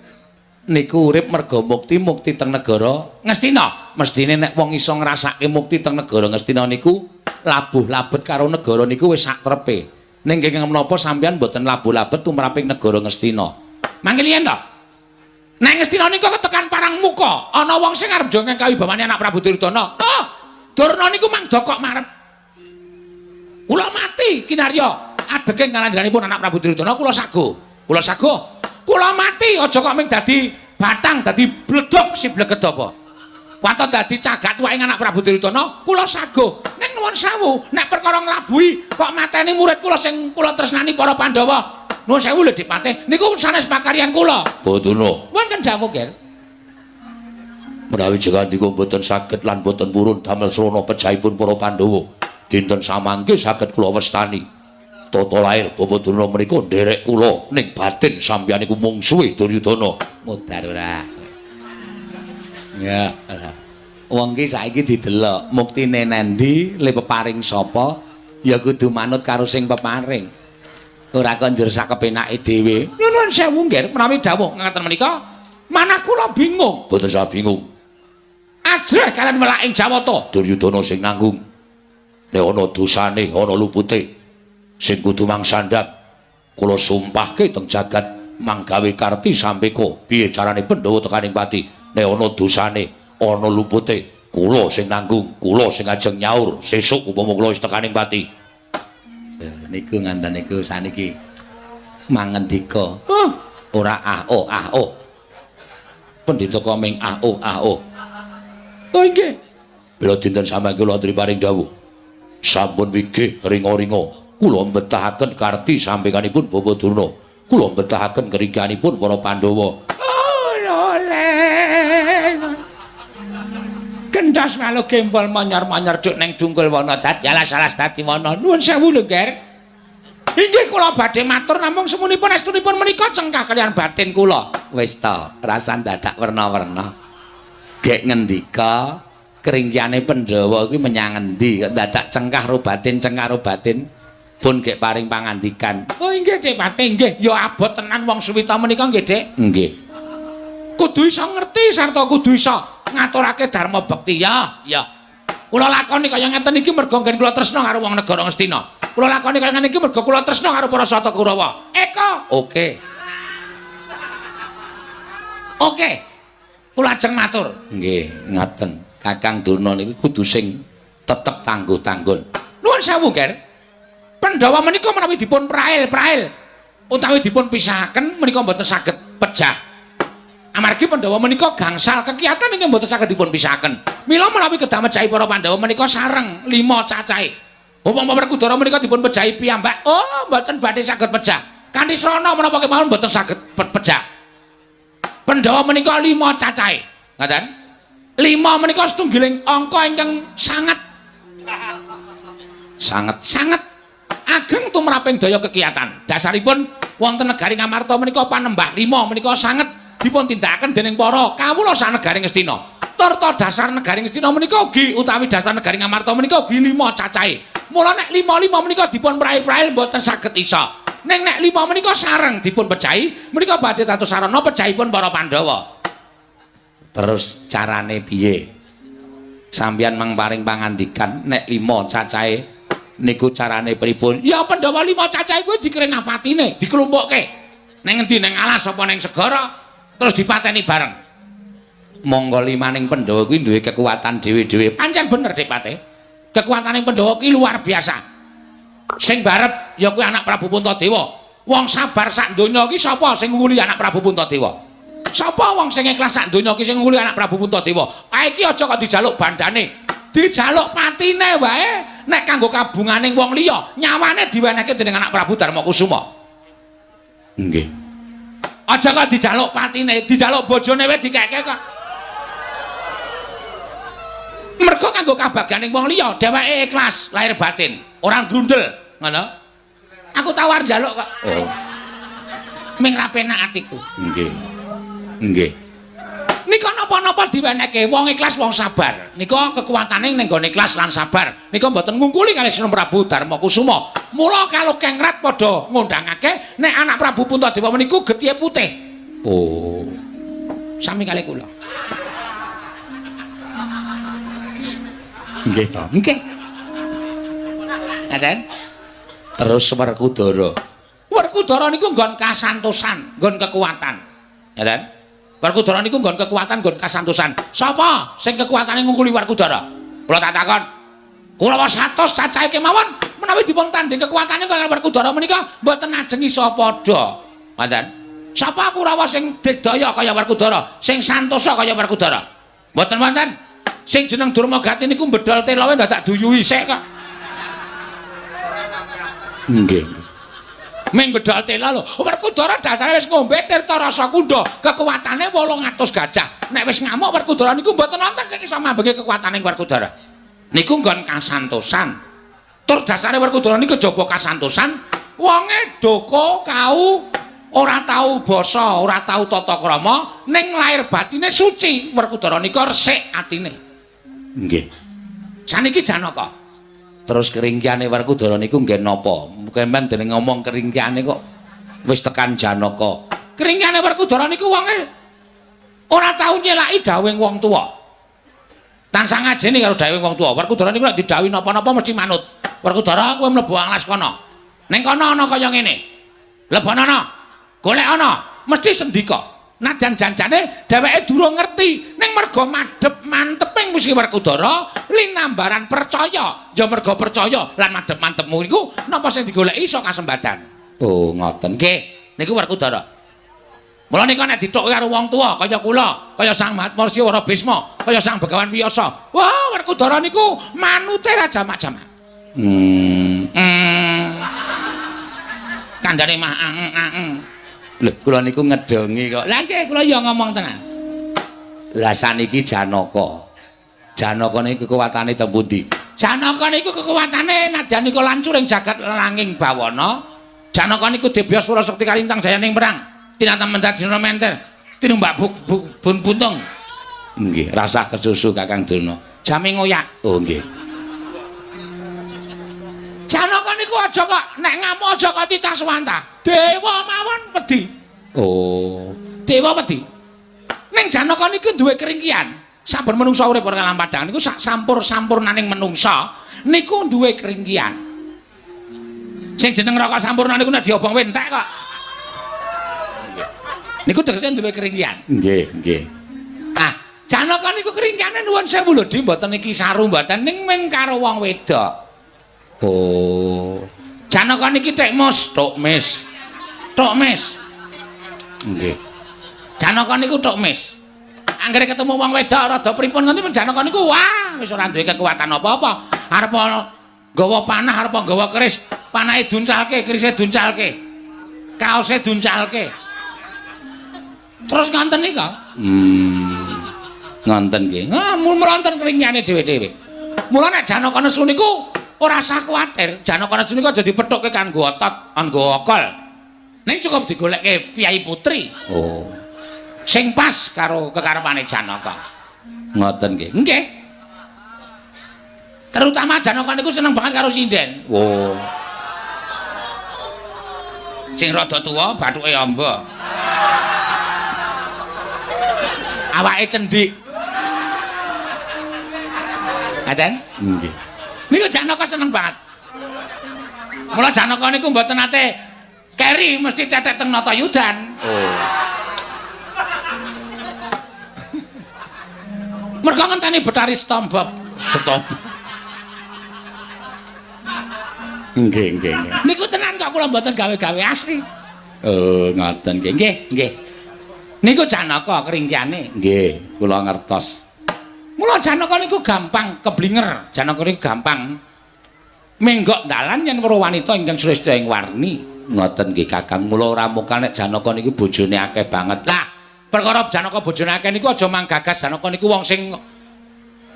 niku urip merga mukti, mukti teng negara Ngastina. Mestine nek wong iso ngrasake mukti teng negara Ngastina niku labuh labet karo negara niku wis sak trepe. Ning kenging menapa sampeyan mboten labuh labet tumraping negara Ngastina? Mangke liyen to. Nek Ngastina niku ketekan parang muka, ana wong sing arep jongeng kawibawane anak Prabu Duryudana. Oh, Durna niku mang dokok marep. Kula mati kinarya adeging kalandhanipun anak Prabu Duryudana kula sago. Kula sago. Kula mati aja kok ming dadi batang, dadi bledhog si bleged apa. Waton dadi cagak tuwaking anak Prabu Duryudana, kula sago. Ning nuwun sewu, nek perkara nglabuhi kok mateni murid kula sing kula tresnani para Pandhawa. Nuwun sewu lho Dik Patih, niku sanes pakaryan kula. Bodana. Wonten dawuh, Ger. Menawi jegandika mboten saged lan mboten purun damel srana pejahipun para Pandhawa, dinten samangke saged kula wastani. Tata lair Bapak Durna menika nderek kula ning batin sampeyan iku mungsuhe Duryudana. Mudar ora. Ya, wong ki saiki didelok muktine nendi, le peparing sapa, ya kudu manut karo sing peparing. Ora kok njur sakepenake dhewe. Nuwun sewu nggih, menawi dawuh ngaten menika, manah kula bingung. Mboten usah bingung. Ajrih kalian welaking Jawata. Duryudana sing nanggung. Nek ana dosane, ana lupute, sing kudu mangsandhap. Kula sumpahke teng jagat manggawe karti sampeka piye carane Pandhawa tekaning pati. Nek ana dosane, ana lupute, kula sing nanggung, kula sing ajeng nyaur sesuk upama kula wis tekaning pati. Niku nganten niku saniki mangendika. Ora ah oh ah oh. Pendhita koming ah oh ah oh. Oh nggih. Mila dinten samangke kula aturi paring dawuh. Sampun wigih ringa-ringa kula mbetahaken karti sampekanipun Bapak Durna. Kula mbetahaken keringkianipun para Pandhawa. Oh, loleng. Kendas malu gempol monyor-monyor duk neng dungkul wana dadi alas-alas dadi wana. Nuwun sewu lho, Ger. Inggih kula badhe matur namung semunipun estunipun menika cengkah kaliyan batin kula. Wis ta, rasan dadak werna-werna. Gek ngendika keringkiane Pandhawa kuwi menyang endi kok dadak cengkah ro batin, cengkah ro batin. Pun gek paring pangandikan. Oh inggih Dik Pati, nggih. Ya abot tenan wong suwita menika nggih, Dik. Nggih. Kudu iso ngerti sarta kudu iso ngaturake dharma bekti ya. Ya. Kula lakoni kaya ngeten iki mergo nggen kula tresna karo wong negara Ngastina. Kula lakoni kaya ngene iki mergo kula tresna karo para Sata Kurawa. Eko. Oke. Oke. Kula ajeng matur. Nggih, ngaten. Kakang Durna niku kudu sing tetep tangguh-tanggun. Nuwun sewu, Ger. Pandhawa menika menawi dipun prail-prail utawi dipun pisahaken menika mboten saged pejah. Amargi Pandhawa menika gangsal kekiatan ingkang mboten saged dipun pisahaken. Mila menawi kedah mejahi para Pandhawa menika sareng 5 cacahe. Upama Werkudara menika dipun pejahi piyambak, oh mboten badhe saged pejah. Kanthi srana menapa kemawon mboten saged pejah. Pandhawa menika 5 cacahe. Ngaten? 5 menika setunggiling angka ingkang sanget Sanget sanget ageng tumraping daya kekiatan. Dasaripun wonten negari Ngamarta menika panembah 5 menika sanget dipun tindakaken dening para kawula sanegari Ngastina. Turta dasar negari Ngastina menika ugi utawi dasar negari Ngamarta menika ugi 5 cacahe. Mula nek 5-5 menika dipun prail-prail mboten saged isa. Ning nek 5 menika sareng dipun pejahi, menika badhe dados sarana pejahipun para Pandhawa. Terus carane piye? Sampeyan mang paring pangandikan nek 5 cacahe niku carane pripun? Ya Pandhawa 5 cacahe kuwi dikrenah patine, diklumpukke. Ning endi, ning alas apa ning segara, terus dipateni bareng. Monggo limaning Pandhawa kuwi duwe kekuatan dhewe-dhewe. Pancen bener Dik Pate. Kekuatane Pandhawa kuwi luar biasa. Sing barep ya kuwi anak Prabu Puntadewa. Wong sabar sak donya iki sapa sing ngunguli anak Prabu Puntadewa? Sapa wong sing ikhlas sak donya iki sing ngunguli anak Prabu Puntadewa? Ah iki aja kok dijaluk bandane. Dijaluk patine wae nek kanggo kabunganing wong liya, nyawane diwenehke dening anak Prabu Darmakusuma. Nggih. Aja kok dijaluk patine, dijaluk bojone wae dikeke kok. Mergo kanggo kabagyaning wong liya, dheweke ikhlas lahir batin, ora grundel, ngono. Aku tawar njaluk kok. Oh. Ming ra penak atiku. Nggih. Nggih. Nika napa-napa diwenehke wong ikhlas, wong sabar. Nika kekuatane ning gone ikhlas lan sabar. Nika mboten ngungkuli kalih Sri Prabu Darmakusuma. Mula kalokengrat padha ngundangake nek anak Prabu Puntadewa meniku getihe putih. Oh. Sami kalih kula. Nggih to. Nggih. Ngaten? Terus Werkudara. Werkudara niku nggon kasantosan, nggon kekuatan. Ngaten? Werkudara niku nggon kekuatan, nggon kasantosan. Sapa sing kekuatane ngungkuli Werkudara? Kula tak takon. Kula 100 cacahe kemawon menawi dipun tanding kekuatane kaliyan Werkudara menika mboten ajeng iso padha. Ngaten? Sapa Kurawa sing digdaya kaya Werkudara, sing santosa kaya Werkudara? Mboten wonten. Sing jeneng Durmagati niku bedol telawe dadak duyuhi sik kok. Nggih. Ming bedol tela lho. Werkudara dasare wis ngombe tirta rasa kunda, kekuatane 800 gajah. Nek wis ngamuk Werkudara niku mboten wonten sing iso mambengi kekuatane Werkudara. Niku nggon kasantosan. Tur dasare Werkudara niku kejaba kasantosan, wonge doko kau ora tau basa, ora tau tata krama, ning lair batine suci. Werkudara nika resik atine. Nggih. Saniki Janaka. Terus keringkiane Werkudara niku nggih napa? Mungkin dene ngomong keringkiane kok wis tekan Janaka. Keringkiane Werkudara niku wonge ora tau nyelaki dawuhing wong tuwa. Tansah ngajeni karo dawuhing wong tuwa. Werkudara niku nek didhawuhi napa-napa mesti manut. Werkudara kowe mlebu alas kono. Ning kono ana kaya ngene. Lebonono. Golek ana, mesti sendika. Nadyan janjane dheweke durung ngerti, ning merga madhep manteping mesti Werkudara linambaran percaya. Ya merga percaya lan madhep mantepmu iku napa sing digoleki iso kasembadan. Oh, ngoten. Nggih, niku Werkudara. Mula nika nek dithuki karo wong tuwa kaya kula, kaya Sang Mahatma Rsi Wara Bisma, kaya Sang Begawan Wiyasa. Wah, Werkudara niku manute ra jamak-jamak. Kandhane mah ang. Lho, kula niku ngedongi kok. Lah nggih, kula ya ngomong tenan. Lah saniki Janaka. Janaka niku kekuatane teng pundi? Janaka niku kekuatane nadyan nika lancuring jagat langing bawana. Janaka niku debya swara sekti kalintang jayaning perang. Tinatan mendat dina menter. Tinumbak bun buntung. Nggih, rasah kesusu Kakang Durna. Jame ngoyak. Oh nggih. Janaka niku aja kok nek ngamuk aja kok titah suwanta. Dewa mawon wedi. Oh, dewa wedi. Ning Janaka niku duwe keringkian. Saben menungsa urip ora kalam padang niku sak sampur-sampurnaning menungsa niku duwe keringkian. Sing jeneng rokok sampurna niku nek diobong entek kok. Niku tegese duwe keringkian. Nggih, nggih. Ah, Janaka niku keringkiane nuwun sewu lho, Dik, mboten iki saru mboten ning ming karo wong wedok. Oh. Janaka niki tek mus, tok mis. Tok mis. Nggih. Janaka niku tok mis. Anggere ketemu wong wedok rada pripun nganti Janaka niku wah wis ora duwe kekuatan apa-apa. Arep nggawa panah, arep nggawa keris, panahe duncalke, kerise duncalke. Kaose duncalke. Terus ngonten nika. Ngonten nggih. Nah, mula wonten keringkiane dhewe-dhewe. Mula nek Janaka nesu niku ora usah kuwatir. Janaka nesu niku aja dipethukke kanggo otot, kanggo okol. Ning cukup digolekke piyai putri. Oh. Sing pas karo kekarepane Janaka. Ngoten nggih. Nggih. Terutama Janaka niku seneng banget karo sinden. Oh. Sing rada tuwa bathuke amba. Awake cendhik. Ngaten? Nggih. Niku Janaka seneng banget. Mula Janaka niku mboten nate keri mesti cetek teng Natayudan. Oh. Mergo ngenteni Betari Stamba. Stop. Nggih, nggih, nggih. Niku tenan kok kula mboten gawe-gawe asli. Oh, ngoten nggih. Nggih, nggih. Niku Janaka keringkiane. Nggih, kula ngertos. Mula Janaka niku gampang keblinger. Janaka niku gampang menggok dalan yen weruh wanita ingkang sresta ing warni. Ngoten nggih Kakang. Mula ora mukane nek Janaka niku bojone akeh banget. Lah, perkara Janaka bojone akeh niku aja manggagas Janaka niku wong sing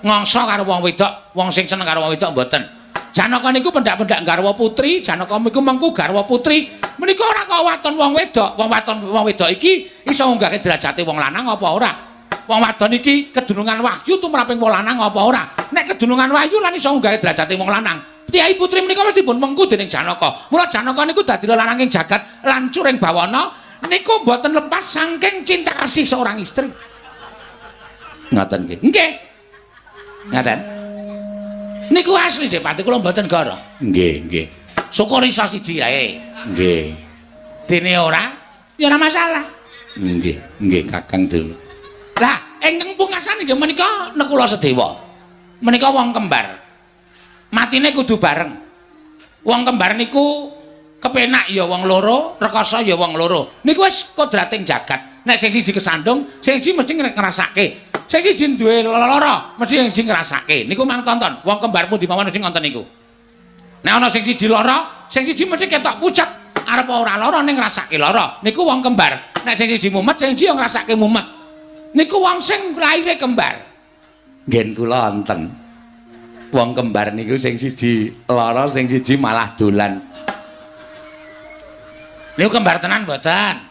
ngangsa karo wong wedok, wong sing seneng karo wong wedok mboten. Janaka niku pendak-pendak garwa putri, Janaka niku mengku garwa putri. Menika ora kok waton wong wedok, wong waton wong wedok iki iso ngunggahke derajate wong lanang apa ora? Wong wadon iki kedunungan wahyu tumraping wong lanang apa ora? Nek kedunungan wahyu lan iso ngunggahke derajate wong lanang. Kyai putri menika mesti dipun mengku dening Janaka. Mula Janaka niku dadi lanang ing jagat lancur ing bawana niku mboten lepas saking cinta kasih seorang istri. Ngoten nggih. Nggih. Ngaten. Niku asli Dik Pati kula mboten goro. Nggih, nggih. Syukur iso siji ae. Nggih. Dene ora, ya ora masalah. Nggih, nggih Kakang Durna. Lah, ingkang pungkasan inggih menika Nekula Sedewa. Menika wong kembar. Matine kudu bareng. Wong kembar niku kepenak ya wong loro, rekoso ya wong loro. Niku wis kodrating jagat. Nek sing siji kesandung, sing siji mesti ngrasake. Sing siji duwe lara, mesti sing siji ngrasake. Niku mang tonton, wong kembar pundi mawon mesti ngoten niku. Nek ana sing siji lara, sing siji mesti ketok pucet. Arep ora lara ning ngrasake lara. Niku wong kembar. Nek sing siji mumet, sing siji yo ngrasake mumet. Niku wong sing laire kembar. Nggen kula wonten. Wong kembar niku sing siji lara, sing siji malah dolan. Niku kembar tenan mboten?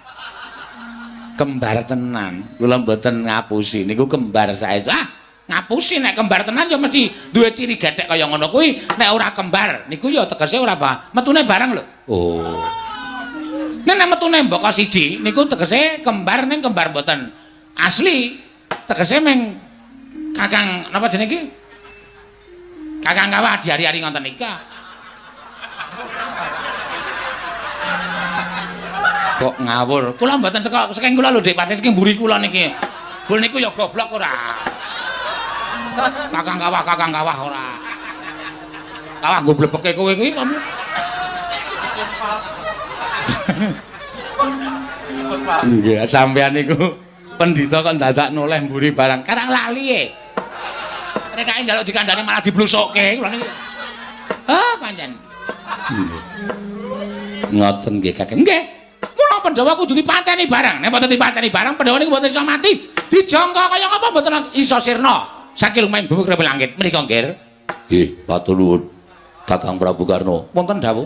Kembar tenan. Kula mboten ngapusi. Niku kembar saestu. Ah, ngapusi nek kembar tenan ya mesti duwe ciri gethek kaya ngono kuwi. Nek ora kembar niku ya tegese ora apa. Metune bareng lho. Oh. Nek metune mbaka siji niku tegese kembar ning kembar mboten asli. Tegese ming Kakang napa jenenge iki? Kakang Kawah diari-ari ngoten nika. Kok ngawur. Kula mboten saka saking kula lho Dik Pati saking mburi kula niki. Bul niku ya goblok ora. Kakang Kawah ora. Kawah nggo blebeke kowe kuwi. Nggih, sampean niku pendhita kok dadak noleh mburi barang. Karang lali e. Rekake njaluk dikandhani malah diblusukke kula niku. Ah, pancen. Nggih. Ngoten nggih Kakang. Nggih. Mula Pandhawa kudu dipateni barang. Nek mboten dipateni barang, Pandhawa niku mboten iso mati. Dijangka kaya ngapa mboten iso sirna. Saking lumayan bumi krepel langit menika nggih. Nggih, matur nuwun. Kakang Prabu Karna. Wonten dawuh.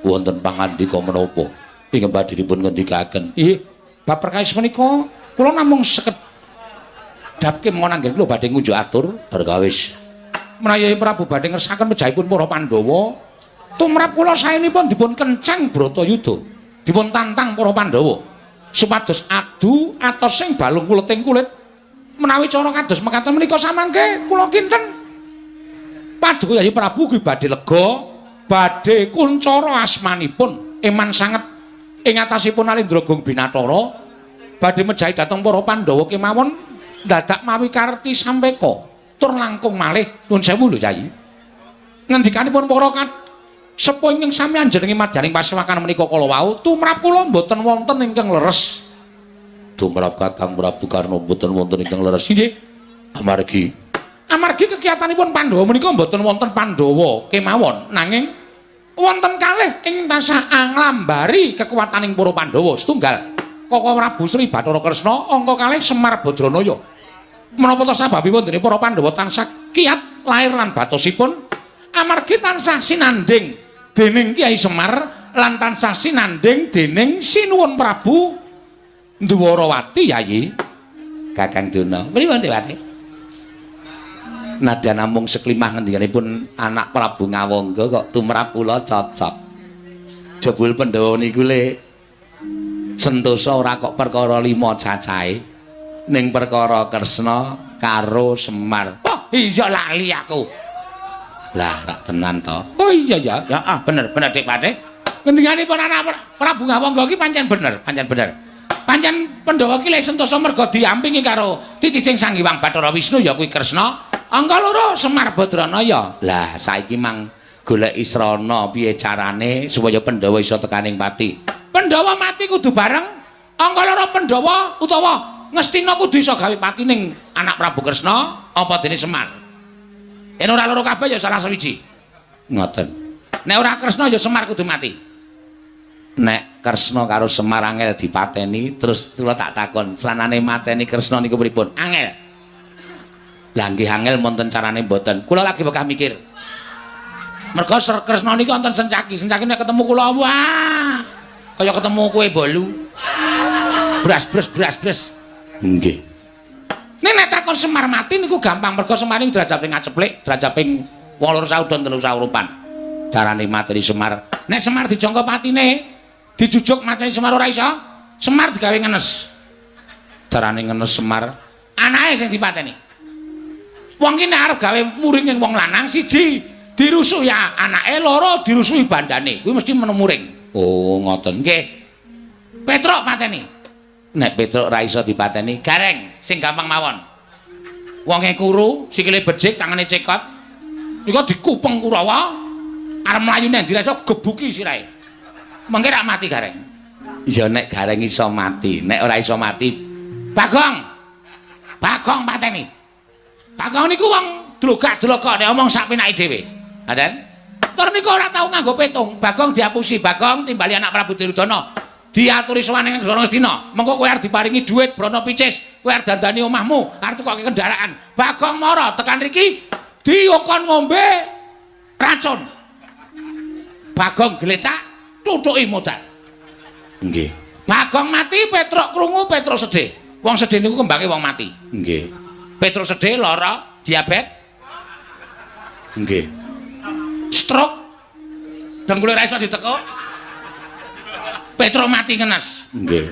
Wonten pangandika menapa ingkang badhe dipun ngendikaken? Nggih, bab perkawis menika kula namung sekedhap kemawon anggen kula badhe ngunjuk atur perkawis. Menawi Prabu badhe ngersakaken pejahipun para Pandhawa, tumrap kula saenipun dipun kencang Bratayuda, dipun tantang para Pandhawa supados adu atos sing balung kuleting kulit. Menawi cara kados mekaten menika samangke kula kinten Paduka Yayi Prabu ugi badhe lega, badhe kuncara asmanipun eman sanget ing atasipun Alindra Gung Binathara, badhe mejahi dhateng para Pandhawa kemawon dadak mawi karti sampeka tur langkung malih. Nuwun sewu lho Yayi, ngendikanipun para sepuh ingkang sami anjenengi madyaning pasewakan menika kala wau tumrap kula mboten wonten ingkang leres. Tumrap Kakang Prabu Karna mboten wonten ingkang leres? Nggih. Amargi? Amargi kekiyatanipun Pandhawa menika mboten wonten Pandhawa kemawon, nanging wonten kalih ing tansah anglambari kekuwataning para Pandhawa. Setunggal Koko Prabu Sri Bathara Kresna, angka kalih Semar Badranaya. Menapa ta sababipun dene para Pandhawa tansah kiat lair lan batosipun? Amargi tansah sinandhing dening Kyai Semar lan tansah sinandhing dening Sinuwun Prabu Ndwarawati. Yayi. Kakang Duna. Pripun, Dewati? Nadyan namung seklimah ngendikanipun anak Prabu Ngawangga kok tumrap kula cocok. Jebul Pandhawa niku le sentosa ora kok perkara lima cacahe, ning perkara Kresna karo Semar. Oh, iya, lali aku. Lah, rak tenan to. Oh iya ya, ya ah, bener bener Dik Patih. Ngendikanipun anak Prabu Ngawangga iki pancen bener, pancen bener. Pancen Pandhawa ki le sentosa merga diampingi karo titising Sang Hyang Bathara Wisnu, ya kuwi Kresna. Angka loro Semar Badranaya. Lah, saiki mang golek israna piye carane supaya Pandhawa iso tekaning pati. Pandhawa mati kudu bareng. Angka loro Pandhawa utawa Ngastina kudu iso gawe pati ning anak Prabu Kresna apa dene Semar. Yen ora loro kabeh ya salah sawiji. Ngoten. Nek ora Kresna ya Semar kudu mati. Nek Kresna karo Semar angel dipateni, terus kula tak takon, sranane mateni Kresna niku pripun? Angel. Lah nggih angel, wonten carane mboten? Kula lagi bekah mikir. Mergo Kresna niku wonten sencaki, sencaki nek ketemu kula wah kaya ketemu kue bolu. Bras bres bras bres. Nggih. Nek nek takon Semar mati niku gampang, mergo Semar niku derajat ping ngaceplik, derajat ping 8 saudon telu saurupan. Carane mateni Semar? Nek Semar dijangka patine, dijujuk mateni Semar ora iso, Semar digawe ngenes. Carane ngenes Semar? Anake sing dipateni. Wong ki nek arep gawe muring ing wong lanang, siji dirusuhi anake, loro dirusuhi bandane, kuwi mesti menemu muring. Oh, ngoten. Nggih. Petruk pateni. Nek Petruk ora iso dipateni? Gareng sing gampang mawon. Wonge kuru, sikile becik, tangane cekot. Iku dikupeng Kurawa, arep mlayu nang ndi iso gebuki sirahe. Mengke rak mati Gareng. Ya nek Gareng iso mati, nek ora iso mati? Bagong. Bagong pateni. Bagong niku wong dlogak-dlogok nek omong sak penake dhewe. Ngaten? Tur niku ora tau nganggo petung. Bagong diapusi, Bagong timbali anak Prabu Duryudana. Diaturi sowan ing negara Ngastina. Mengko kowe arep diparingi dhuwit brana picis, kowe arep dandani omahmu, arep tukoke kendaraan. Bagong mara tekan riki diokon ngombe racun. Bagong gletak, tutuki modal. Nggih. Bagong mati, Petruk krungu, Petruk sedih. Wong sedih niku kembange wong mati. Nggih. Petruk sedih, lara, diabetes, Nggih. stroke, dengkule ra iso ditekuk. Petruk mati ngenes. Nggih.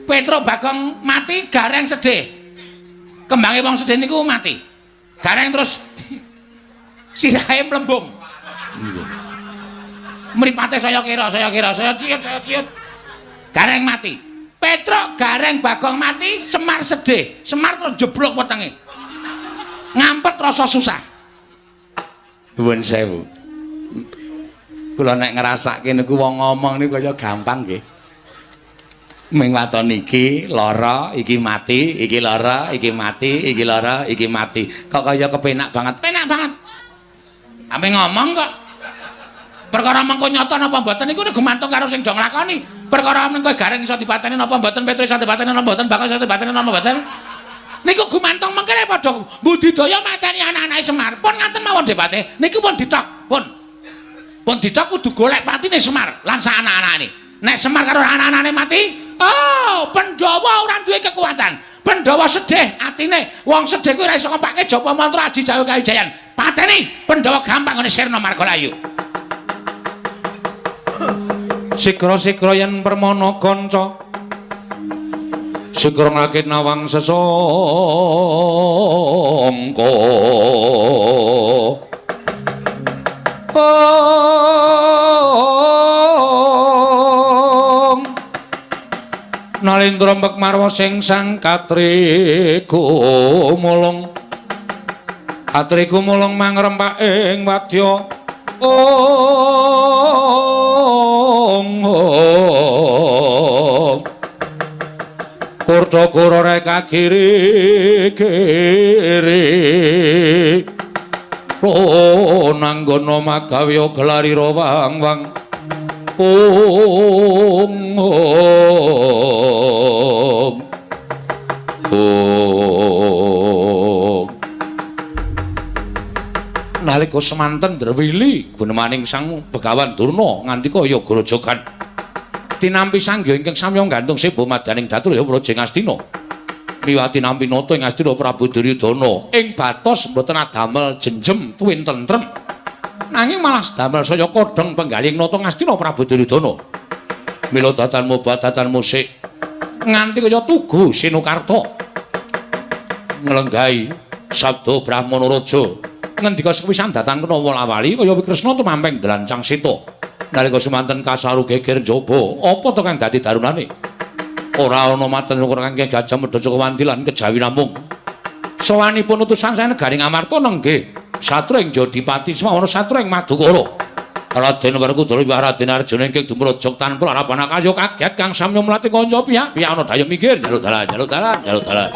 Petruk Bagong mati, Gareng sedih. Kembange wong sedih niku mati. Gareng terus sirahe mlembung. Nggih. Mripate saya kira, saya kira, saya ciut, saya ciut. Gareng mati. Petruk, Gareng, Bagong mati, Semar sedih. Semar terus jeblok wetenge. Ngampet rasa susah. Nuwun sewu. Kula nek ngrasake niku wong ngomong niku kaya gampang nggih. Ming waton iki lara, iki mati, iki lara, iki mati, iki lara, iki mati. Kok kaya kepenak banget. Penak banget. Ame ngomong kok. Perkara mengko nyata napa mboten niku gumantung karo sing do nglakoni. Perkara mengko Gareng iso dipateni napa mboten, Petruk iso dipateni napa mboten, Bagong iso dipateni napa mboten. Niku gumantung mengke padha budidaya mateni anak-anake Semar. Pun ngaten mawon debate. Niku pun ditok, pun. Pundita kudu golek patine Semar lan sak anak-anake. Nek Semar karo anak-anake mati, oh, Pandhawa ora duwe kekuatan. Pandhawa sedih atine. Wong sedih kuwi ora iso ngopake japa mantra aji jawa kawijayan. Pateni Pandhawa gampang ngene sirna margalayu. Sigra-sigra yen permana kanca. Sigra nglakit nawang sesangka. Ong Nalendra mbek marwa sing sang katriku mulung. Katriku mulung mangrempak ing wadya. Ong Kurta-kura reka kiri kiri. Nanggana magawya gelarira wang-wang. Ong ong ong. Nalika semanten Drewili gunemaning Sang Begawan Durna ngandika ya grojogan tinampi sangya ingkang samya nggantung seba madaning datu ya Praja Ngastina. Miwah tinampi nata ing Ngastina Prabu Duryudana ing batos mboten adamel jenjem tuwin tentrem. Nanging malah damel saya kodheng penggalih nata Ngastina Prabu Duryudana. Mila datanmu badatan musik nganti kaya tugu Sinukarta nglenggahi sabda Brahmana Raja ngendika sepisan datan kena wolawali kaya Wikresna tumampeng dlancang seta. Nalika semanten kasaru geger njaba, apa to kang dadi darunane? Ora ana maten syukur kang Gajah Mada Cakawanti lan kejawi namung. Sowanipun utusan saking negari Ngamarta nenggih satra ing Jodipati semawana satra ing Madukara. Raden Werkudara miwah Raden Arjuna ingkang dumrajak tanpa larapan kaya kaget kang samya mlati kanca pihak-pihak ana daya minggir njaluk dalan njaluk dalan njaluk dalan.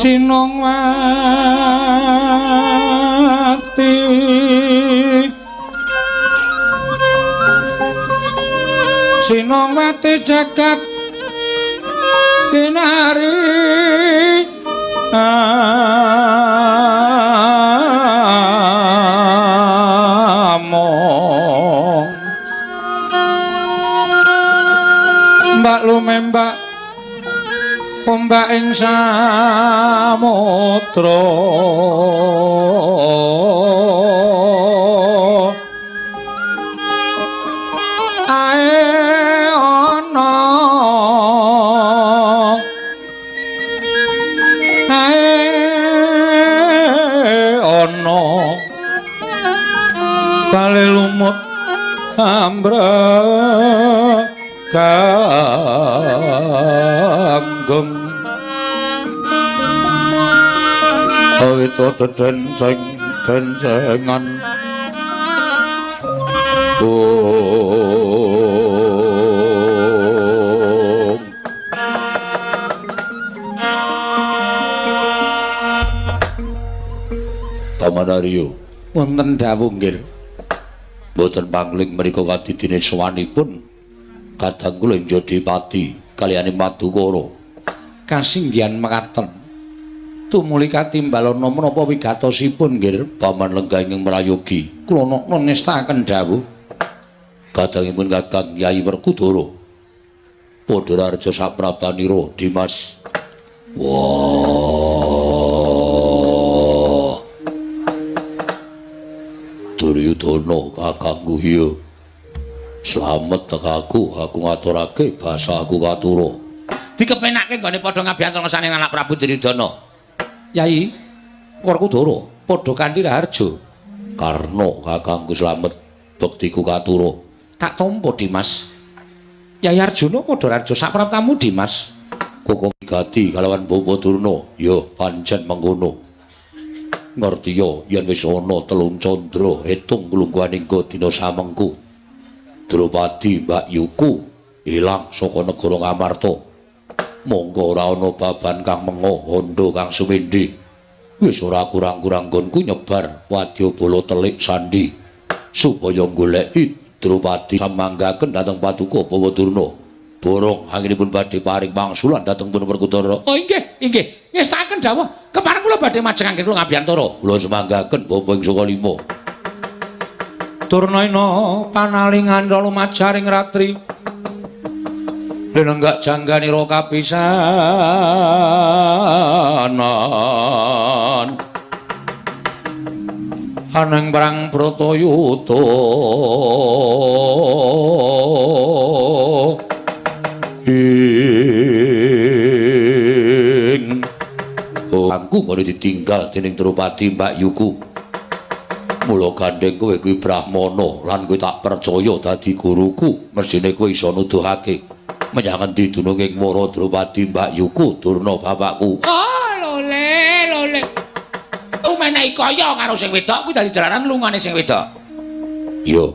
Sinongwati Sinongwati jagat kinari among mbak lumembak ombak ing samudra ae ana ae ana bale lumut ambrek kanggem awita dedenceng dencengan Paman Aryo wonten dawuh nggih. Mboten pangling menika kadidine sowanipun kadang kula Njodipati kaliyane Madukara. Kasinggihan mekaten. Tumuli katimbalana menapa wigatosipun nggih Paman lenggah ingkang mrayogi. Kula nokna nestakaken dawuh. Kadangipun Kakang Yai Werkudara. Padha raja saprabanira Dimas. Wah. Duryudana kakangku iya. Slamet tekaku, aku ngaturake basa aku katura. Dikepenake nggone padha ngabiyantara ngersane anak Prabu Duryudana. Yai Werkudara padha kanthi raharja. Karna kakangku slamet bektiku katura. Tak tampa Dimas. Yai Arjuna padha raharja sapraptamu Dimas. Koko gati kalawan Bapa Durna, ya pancen mengkono. Ngertiya yen wis ana telung candra etung klungguhaning dina samengku. Drupadi Mbak Yuku ilang saka negara Ngamarta. Monggo ora ana baban kang mengo hondo kang sumindi. Wis ora kurang-kurang nggonku nyebar wadyabala telik sandi supaya goleki Drupadi samanggaken dhateng paduka Bawa Durna. Borong anginipun badhe paring wangsulan dhateng pun Werkudara. Oh inggih, inggih. Ngestakaken dawuh. Kepareng kula badhe majeng anggen kula ngabiyantara. Kula semanggaken bapa ing saka lima. Durnaina panalingan lumajaring ratri. Lenenggak jangganira kapisanan. Aneng perang Bratayuda. Ing aku ngono ditinggal dening Drupadi Mbak Yuku. Mula gandeng kowe kuwi Brahmana lan kowe tak percaya dadi guruku, mesthine kowe iso nuduhake menyang endi dununging Wara Drupadi Mbak Yuku Durna bapakku. Oh lole lole. Umenehi kaya karo sing wedok kuwi dadi jalaran lungane sing wedok. Iya.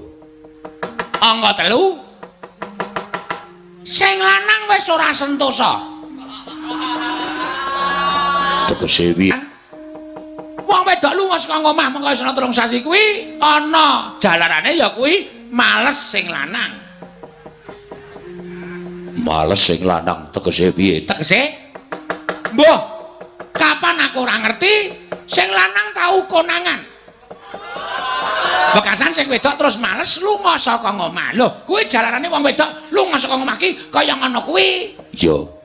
Angka 3. Sing lanang wis ora sentosa. Tegese piye? Wong wedok lunga saka omah mengko wis ana 3 sasi kuwi ana jalarane ya kuwi males sing lanang. Males sing lanang tegese piye? Tegese mbuh kapan aku ora ngerti sing lanang tau konangan. Bekasan sing wedok terus males lunga saka omah. Lho, kuwi jalarane wong wedok lunga saka omah ki kaya ngono kuwi. Iya.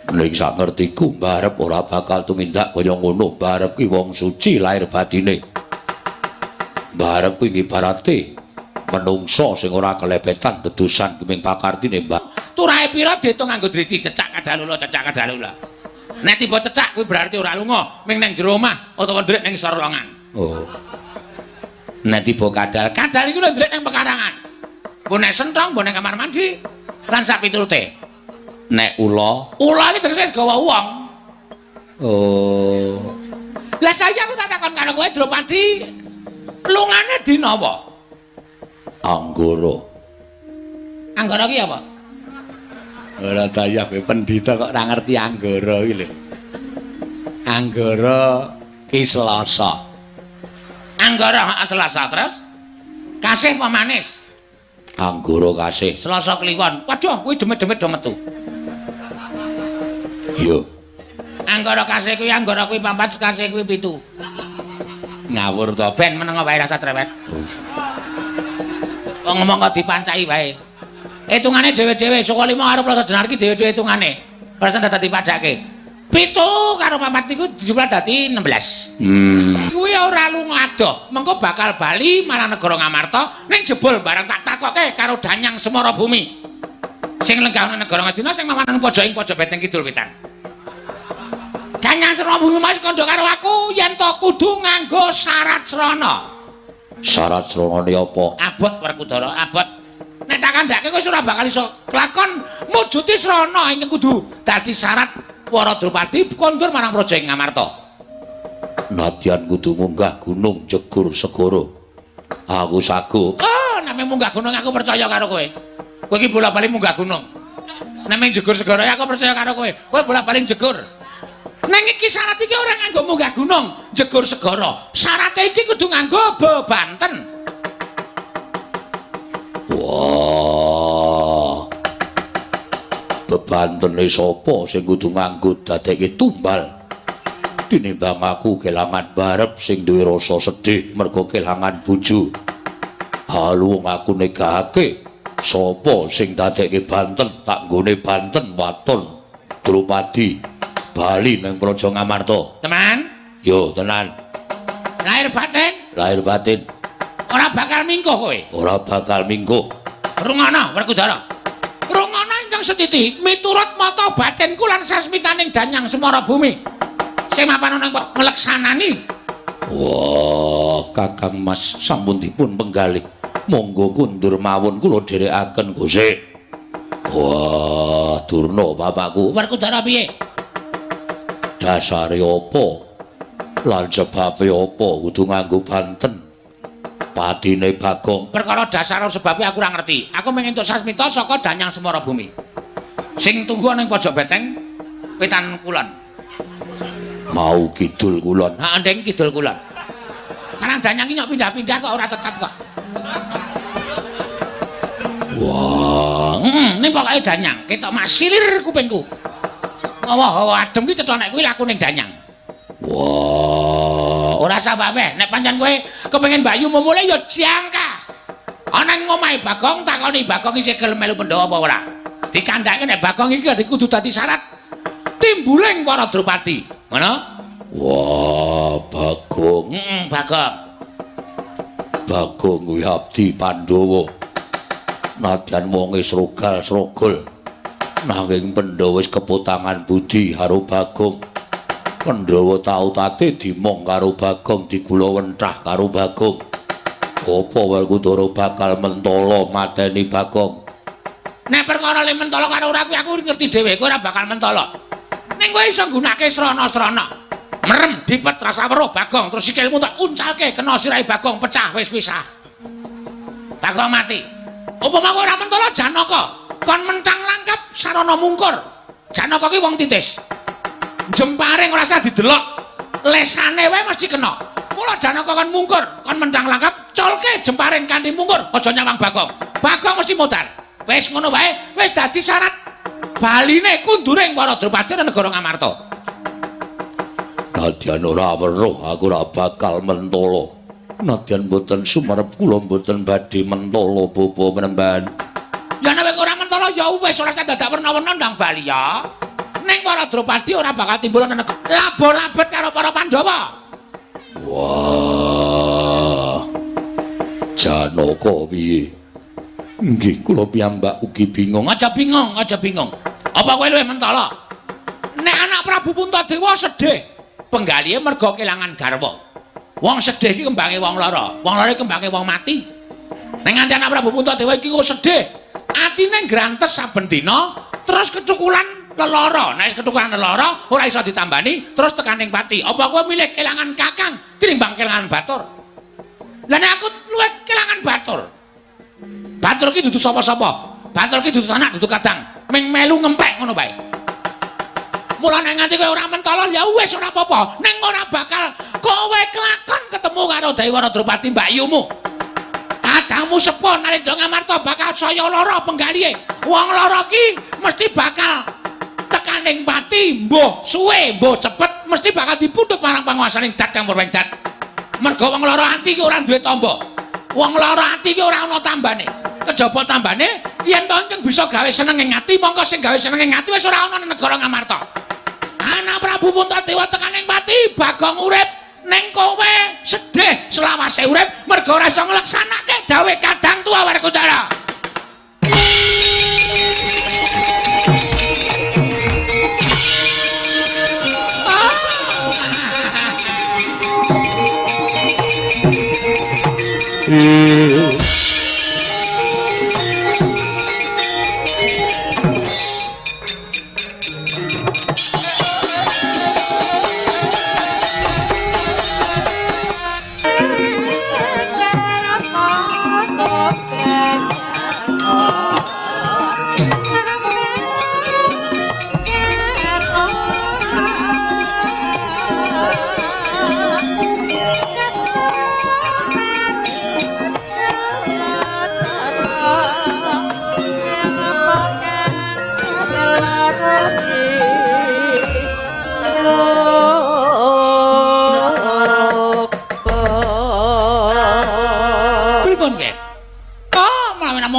Ning sak ngertiku mbarep ora bakal tumindak kaya ngono. Mbarep ki wong suci lahir batine. Mbarep kuwi ibarate menungso sing ora kelebetan dedusan kuming pakartine, Mbak. Turahe pira diitung nganggo driji cecak kadalula cecak kadalula. Nek tiba cecak kuwi berarti ora lunga, ming nang jero omah utawa ndrek ning sorlongan. Oh. Nek tiba kadal, kadal iku lho ndrek nang pekarangan. Mbok nek senthong, mbok ning kamar mandi lan sak piturute. Nek ula, ula iki tegese gawa wong. Oh. Lah saiki aku tak takon karo kowe Drupadi, lungane dina apa? Anggara. Anggara ki apa? Ora daya kowe pendhita kok ora ngerti anggara iki lho. Anggara ki Selasa. Anggara Selasa terus kasih apa manis? Anggara kasih. Selasa Kliwon. Waduh, kuwi demit-demit do metu. Iya. Anggara kasih kuwi anggara kuwi papat, kasih kuwi 7. Ngawur to, ben meneng wae rasa cerewet. Wong ngomong kok dipancaki wae. Hitungane dhewe-dhewe, saka 5 karo Plasa Jenar iki dhewe-dhewe hitungane. Ora dadi dipadhake. 7 karo 4 iku dijumlah dadi 16. Kuwi ora lunga adoh, mengko bakal bali marang negara Ngamarta ning jebul barang tak takoke karo Danyang Semara Bumi. Sing lenggah nang negara Ngastina sing mapan pojok ing pojok beteng kidul wetan. Danyang Semara Bumi mas kandha karo aku yen to kudu nganggo syarat srana. Syarat sranane apa? Abot Werkudara, abot. Nek tak kandhake kowe ora bakal iso kelakon mujuti srana ingkang kudu dadi syarat para Drupadi kondur marang praja ing Ngamarta. Nadyan kudu munggah gunung jegur segara. Aku sago. Oh, name munggah gunung aku percaya karo kowe. Kowe iki bola-bali munggah gunung. Name jegur segara aku percaya karo kowe. Kowe bola-bali jegur. Neng iki syarat iki ora nganggo munggah gunung, jegur segara. Syarate iki kudu nganggo bebanten. Wah. Bebantene sapa sing kudu nganggo dadekke tumbal? Tinimbang aku kelangan barep sing duwe rasa sedih mergo kelangan bojo. Halu aku negahake sapa sing dadekke banten tak nggone banten waton Drupadi bali ning Praja Ngamarta. Teman? Yo, tenan. Lahir batin? Lahir batin. Ora bakal mingkuh kowe. Ora bakal mingkuh. Rungono Werkudara. Rungono ingkang setiti miturut mata batinku lan sasmitaning Danyang Semara Bumi. Sing mapan ana ngleksanani. Wah, Kakang Mas sampun dipun penggalih. Monggo kundur mawon kula dherekaken Gusti. Wah, Durna bapakku. Werkudara piye? Dasare apa? Lan sebabe apa kudu nganggo banten? Patine Bagong. Perkara dasar sebabe aku ora ngerti. Aku mung entuk sasmita saka Danyang Semara Bumi. Sing tunggu ana ing pojok beteng wetan kulon. Mau kidul kulon. Ha, ndeng kidul kulon. Karang Danyang iki nyok pindah-pindah kok ora tetap kok. Wah, ning pokoke Danyang ketok masilir kupingku. Hawa-hawa adem ki cetha nek kuwi lakune Danyang. Wah, ora sababe nek pancen kowe kepengin Bayu mumule ya jangka. Ana ing omahe Bagong takoni Bagong isih gelem melu Pandhawa apa ora. Dikandhake nek Bagong iki kudu dadi syarat timbuling para Drupadi. Ngono? Wah, Bagong. Heeh, Bagong. Bagong kuwi abdi Pandhawa. Nadyan wonge srogal-srogol. Nanging Pandhawa wis kepotangan budi karo Bagong. Pandhawa tau tate dimong karo Bagong, digula wentah karo Bagong. Apa Werkudara bakal mentala mateni Bagong? Nek perkara le mentala karo ora kuwi aku ngerti dhewe, kowe ora bakal mentala. Ning kowe iso nggunakake srana-srana. Merem dipet rasa weruh Bagong, terus sikilmu tak uncalke kena sirahe Bagong pecah wis pisah. Bagong mati. Upama kowe ora mentala Janaka, kon mentang langkap sarana mungkur. Janaka ki wong titis. Jemparing ora usah didelok, lesane wae mesti kena. Mula Janaka kon mungkur, kon mentang langkap, colke jemparing kanthi mungkur, aja nyawang Bagong. Bagong mesti modar. Wis ngono wae, wis dadi syarat baline kunduring para Drupadi nang negara Ngamarta. Nadyan ora weruh aku ora bakal mentala. Nadyan mboten sumerep kula mboten badhe mentala bapa penemban. Ya nek ora mentala ya wis ora usah dadak werna-werna ndang bali ya. Ning para Drupadi ora bakal timbul nang labo-labet karo para Pandhawa. Wah. Janaka piye? Nggih, kula piyambak ugi bingung. Aja bingung, aja bingung. Apa kowe luwih mentala? Nek anak Prabu Puntadewa sedih, penggalihe merga kelangan garwa. Wong sedih iki kembange wong lara, wong lara iki kembange wong mati. Nek nganti anak Prabu Puntadewa iki kok sedih, atine ngrantes saben dina, terus kecukulan lelara. Nek wis ketukulan lelara, ora iso ditambani, terus tekan ning pati. Apa kowe milih kelangan kakang tinimbang kelangan batur? Lah nek aku luwih kelangan batur. Batur ki dudu sapa-sapa. Batur ki dudu sanak, dudu kadang. Ming melu ngempek ngono bae. Mula nek nganti kowe ora mentala ya wis ora apa-apa. Ning ora bakal kowe kelakon ketemu karo Dewi Drupadi mbakyumu. Kadangmu sepuh Narendra Ngamarta bakal saya lara penggalihe. Wong lara ki mesti bakal tekaning pati, mbuh suwe mbuh cepet mesti bakal dipundhut marang panguwasaning Dat kang Purwengdat. Merga wong lara ati ki ora duwe tamba. Wong lara ati ki ora ana tambane. Kejaba tambane yen to ingkang bisa gawe seneng ing ati, mongko sing gawe seneng ing ati wis ora ana ning negara Ngamarta. Anak Prabu Puntadewa tekaning pati, Bagong urip ning kowe sedih selawase urip merga ora iso ngleksanake dawuh Kadang Tua Werkudara.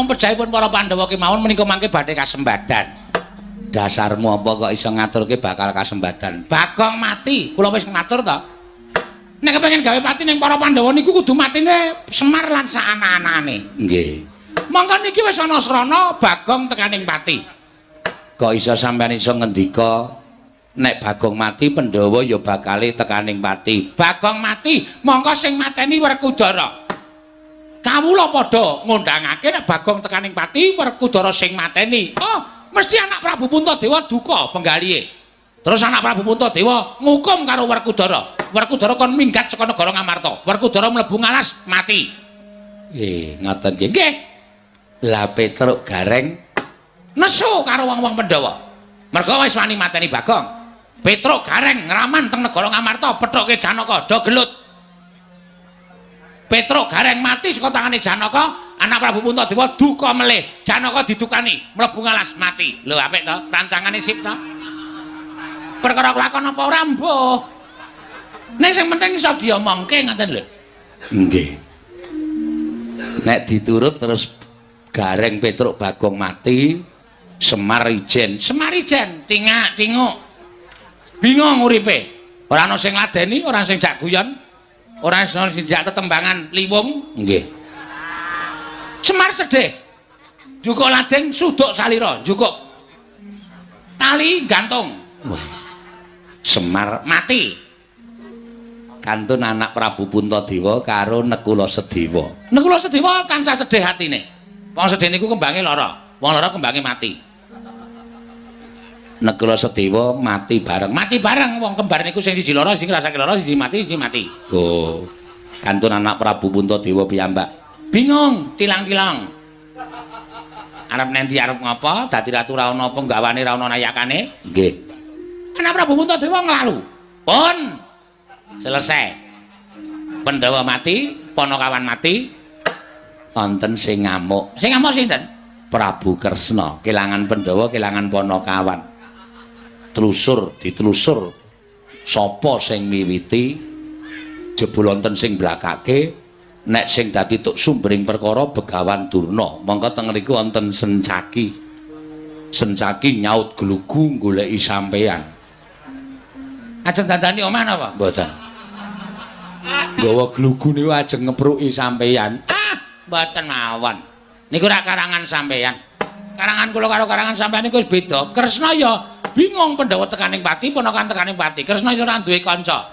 Pejahipun para Pandhawa kemawon menika mangke badhe kasembadan. Dasarmu apa kok iso ngaturke bakal kasembadan? Bagong mati, kula wis ngatur to. Nek kepengin gawe pati ning para Pandhawa niku kudu matine Semar lan sak anak-anake. Nggih. Mongko niki wis ana srana Bagong tekaning pati. Kok iso sampeyan iso ngendika nek Bagong mati Pandhawa ya bakale tekaning pati. Bagong mati, mongko sing mateni Werkudara. Kawula padha ngundangake nek Bagong tekaning pati Werkudara sing mateni. Oh, mesti anak Prabu Puntadewa duka penggalihe. Terus anak Prabu Puntadewa ngukum karo Werkudara. Werkudara kon minggat saka negara Ngamarta. Werkudara mlebu ngalas mati. Nggih, ngoten nggih. Nggih. Lah Petruk Gareng nesu karo wong-wong Pandhawa. Merga wis wani mateni Bagong. Petruk Gareng ngraman teng negara Ngamarta, pethuke Janaka do gelut. Petruk Gareng mati saka tangane Janaka, anak Prabu Puntadewa duka melih. Janaka didukani, mlebu ngalas mati. Lho apik to, rancangane sip to. Perkara kelakon apa ora mbuh. Ning sing penting iso diomongke ngoten lho. Nggih. Nek diturut terus Gareng Petruk Bagong mati, Semar ijen. Semar ijen, tingak-tinguk. Bingung uripe. Ora ana sing ngladeni, ora sing jak guyon. Ora iso sijak tetembangan liwung. Nggih. Semar sedih. Jukuk lading suduk salira, jukuk tali gantung. Wah. Semar mati. Kantun anak Prabu Puntadewa karo Nekula Sedewa. Nekula Sedewa tansah sedih hatine. Wong sedih niku kembange lara. Wong lara kembange mati. Nekula Sedewa mati bareng. Mati bareng wong kembar niku sing siji lara, sing ngrasake lara, siji mati, siji mati. Oh. Kantun anak Prabu Puntadewa piyambak bingung, tilang-tilang. Arep nendi arep ngapa? Dadi ratu ra ono penggawane, ra ono nayakane. Nggih. Anak Prabu Puntadewa nglalu. Pun selesai. Pandhawa mati, Panakawan mati, wonten sing ngamuk. Sing ngamuk sinten? Prabu Kresna, kelangan Pandhawa, kelangan Panakawan. Telusur, ditelusur sapa sing miwiti, jebul wonten sing blakake, nek sing dadi tuk sumbering perkara Begawan Durna. Mongko teng mriku wonten Sencaki. Sencaki nyaut glugu goleki sampeyan. Ajeng dandani omah napa? Mboten. Nggawa glugu niku ajeng ngepruki sampeyan. Ah, mboten mawon. Niku rak karangan sampeyan. Karangan kula karo karangan sampeyan niku wis beda. Kresna ya bingung Pandhawa tekaning pati, Panakawan tekaning pati. Kresna iso ora duwe kanca.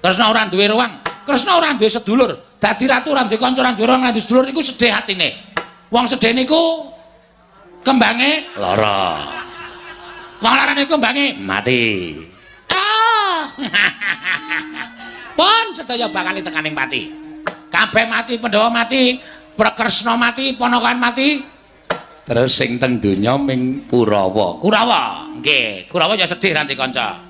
Kresna ora duwe ruang. Kresna ora duwe sedulur. Dadi ratu ora duwe kanca, ora duwe ruang, ora duwe sedulur niku sedih atine. Wong sedih niku kembange lara. Wong lara niku kembange mati. Ah. Pun sedaya bakal tekaning pati. Kabeh mati, Pandhawa mati, Kresna mati, Panakawan mati. Terus sing teng donya ming Kurawa. Kurawa, Nggih, Kurawa ya sedih ranti kanca.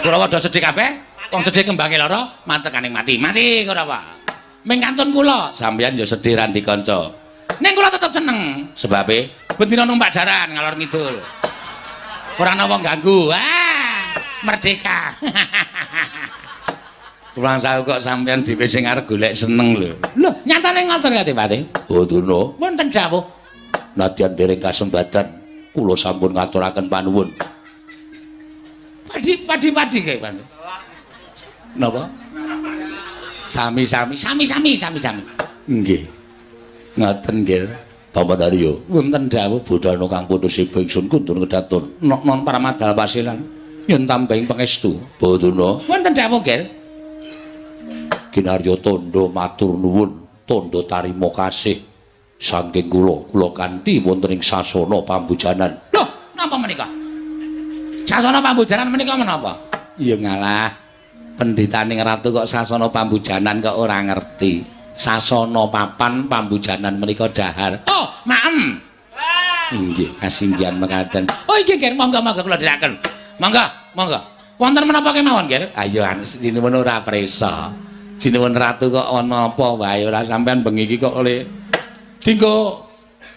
Kurawa do sedih kabeh. Wong sedih kembange lara, mantekaning mati. Mati Kurawa. Ming kantun kula, sampeyan ya sedih ranti kanca. Ning kula tetep seneng, sebabe bendina numpak jaran ngalor ngidul. Ora ana wong ganggu. Ah, merdeka. Pulang saku kok sampeyan dhewe sing arep golek seneng lho. Lho, nyatane ngoten ya, Pati. Oh, Durna. Wonten dawuh. Nadyan dereng kasembatan, kula sampun ngaturaken panuwun. Padi padi padi kae, Pak. Napa? Sami-sami, sami-sami, sami-sami. Nggih. Ngaten nggih. Paman Arya, Wonten dawuh budhana kang putus ibu ingsun kundur kedaton. Nok non paramadal pasilan yen tambahing pangestu. Baduna, Wonten dawuh, Nggih. Kinarya tandha matur nuwun, tandha tarima kasih saking kula, kula kanthi wonten ing sasana pambujanan. Loh, napa menika? Sasana pambujanan menika menapa? Ya ngalah. Pendhitaning ratu kok sasana pambujanan kok ora ngerti. Sasana papan pambujanan menika dahar. Oh, maem. Inggih, kasinggihan mekaten. Oh, inggih, Ger, monggo monggo kula dherekaken. Monggo, monggo. Wonten menapa kemawon, Ger? Ayo sinuwun ora prisa. Sinuwun ratu kok ana apa wae ora sampean bengi iki kok oleh dinggo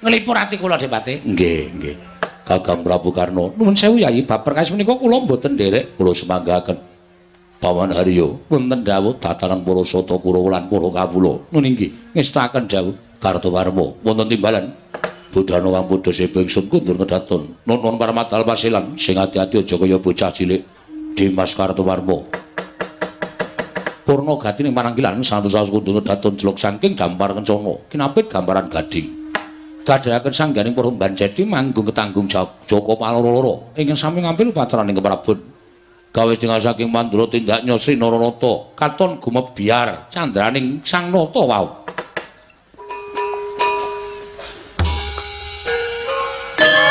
nglipur ati kula Depati. Nggih, nggih. Kakang Prabu Karna, Nuwun sewu Yayi, bab perkawis menika kula mboten nderek. Kula semanggaken. Paman Haryo, Wonten dawuh tatanan para sata Kurawa lan para kawula. Nun inggih, ngestakaken dawuh Kartowarma wonten timbalan. Budhana kang padha sepo ingsun kundur kedaton. Nuwun paramadal pasilan sing ati-ati aja kaya bocah cilik. Dimas Kartowarma. Purna gati ning pananggilan santos kundur kedaton jelok saking dampar kencana. Kinapit gambaran gading. Gadhaken sangganing para bancedi manggung ketanggung Jaka Paloro-loro ingkang sami ngampil upacaraning keprabon. Gawe dengan saking Mandura tindak Sri Naranata katon gumebyar candraning Sang Nata wau. Thank you.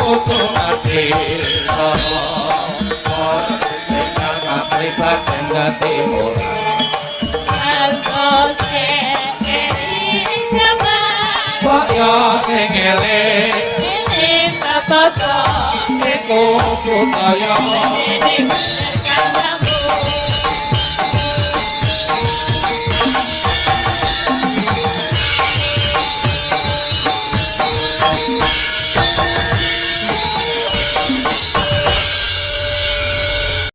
Kudu mati. Kapribaden timur. Kaya sing eling iku budaya.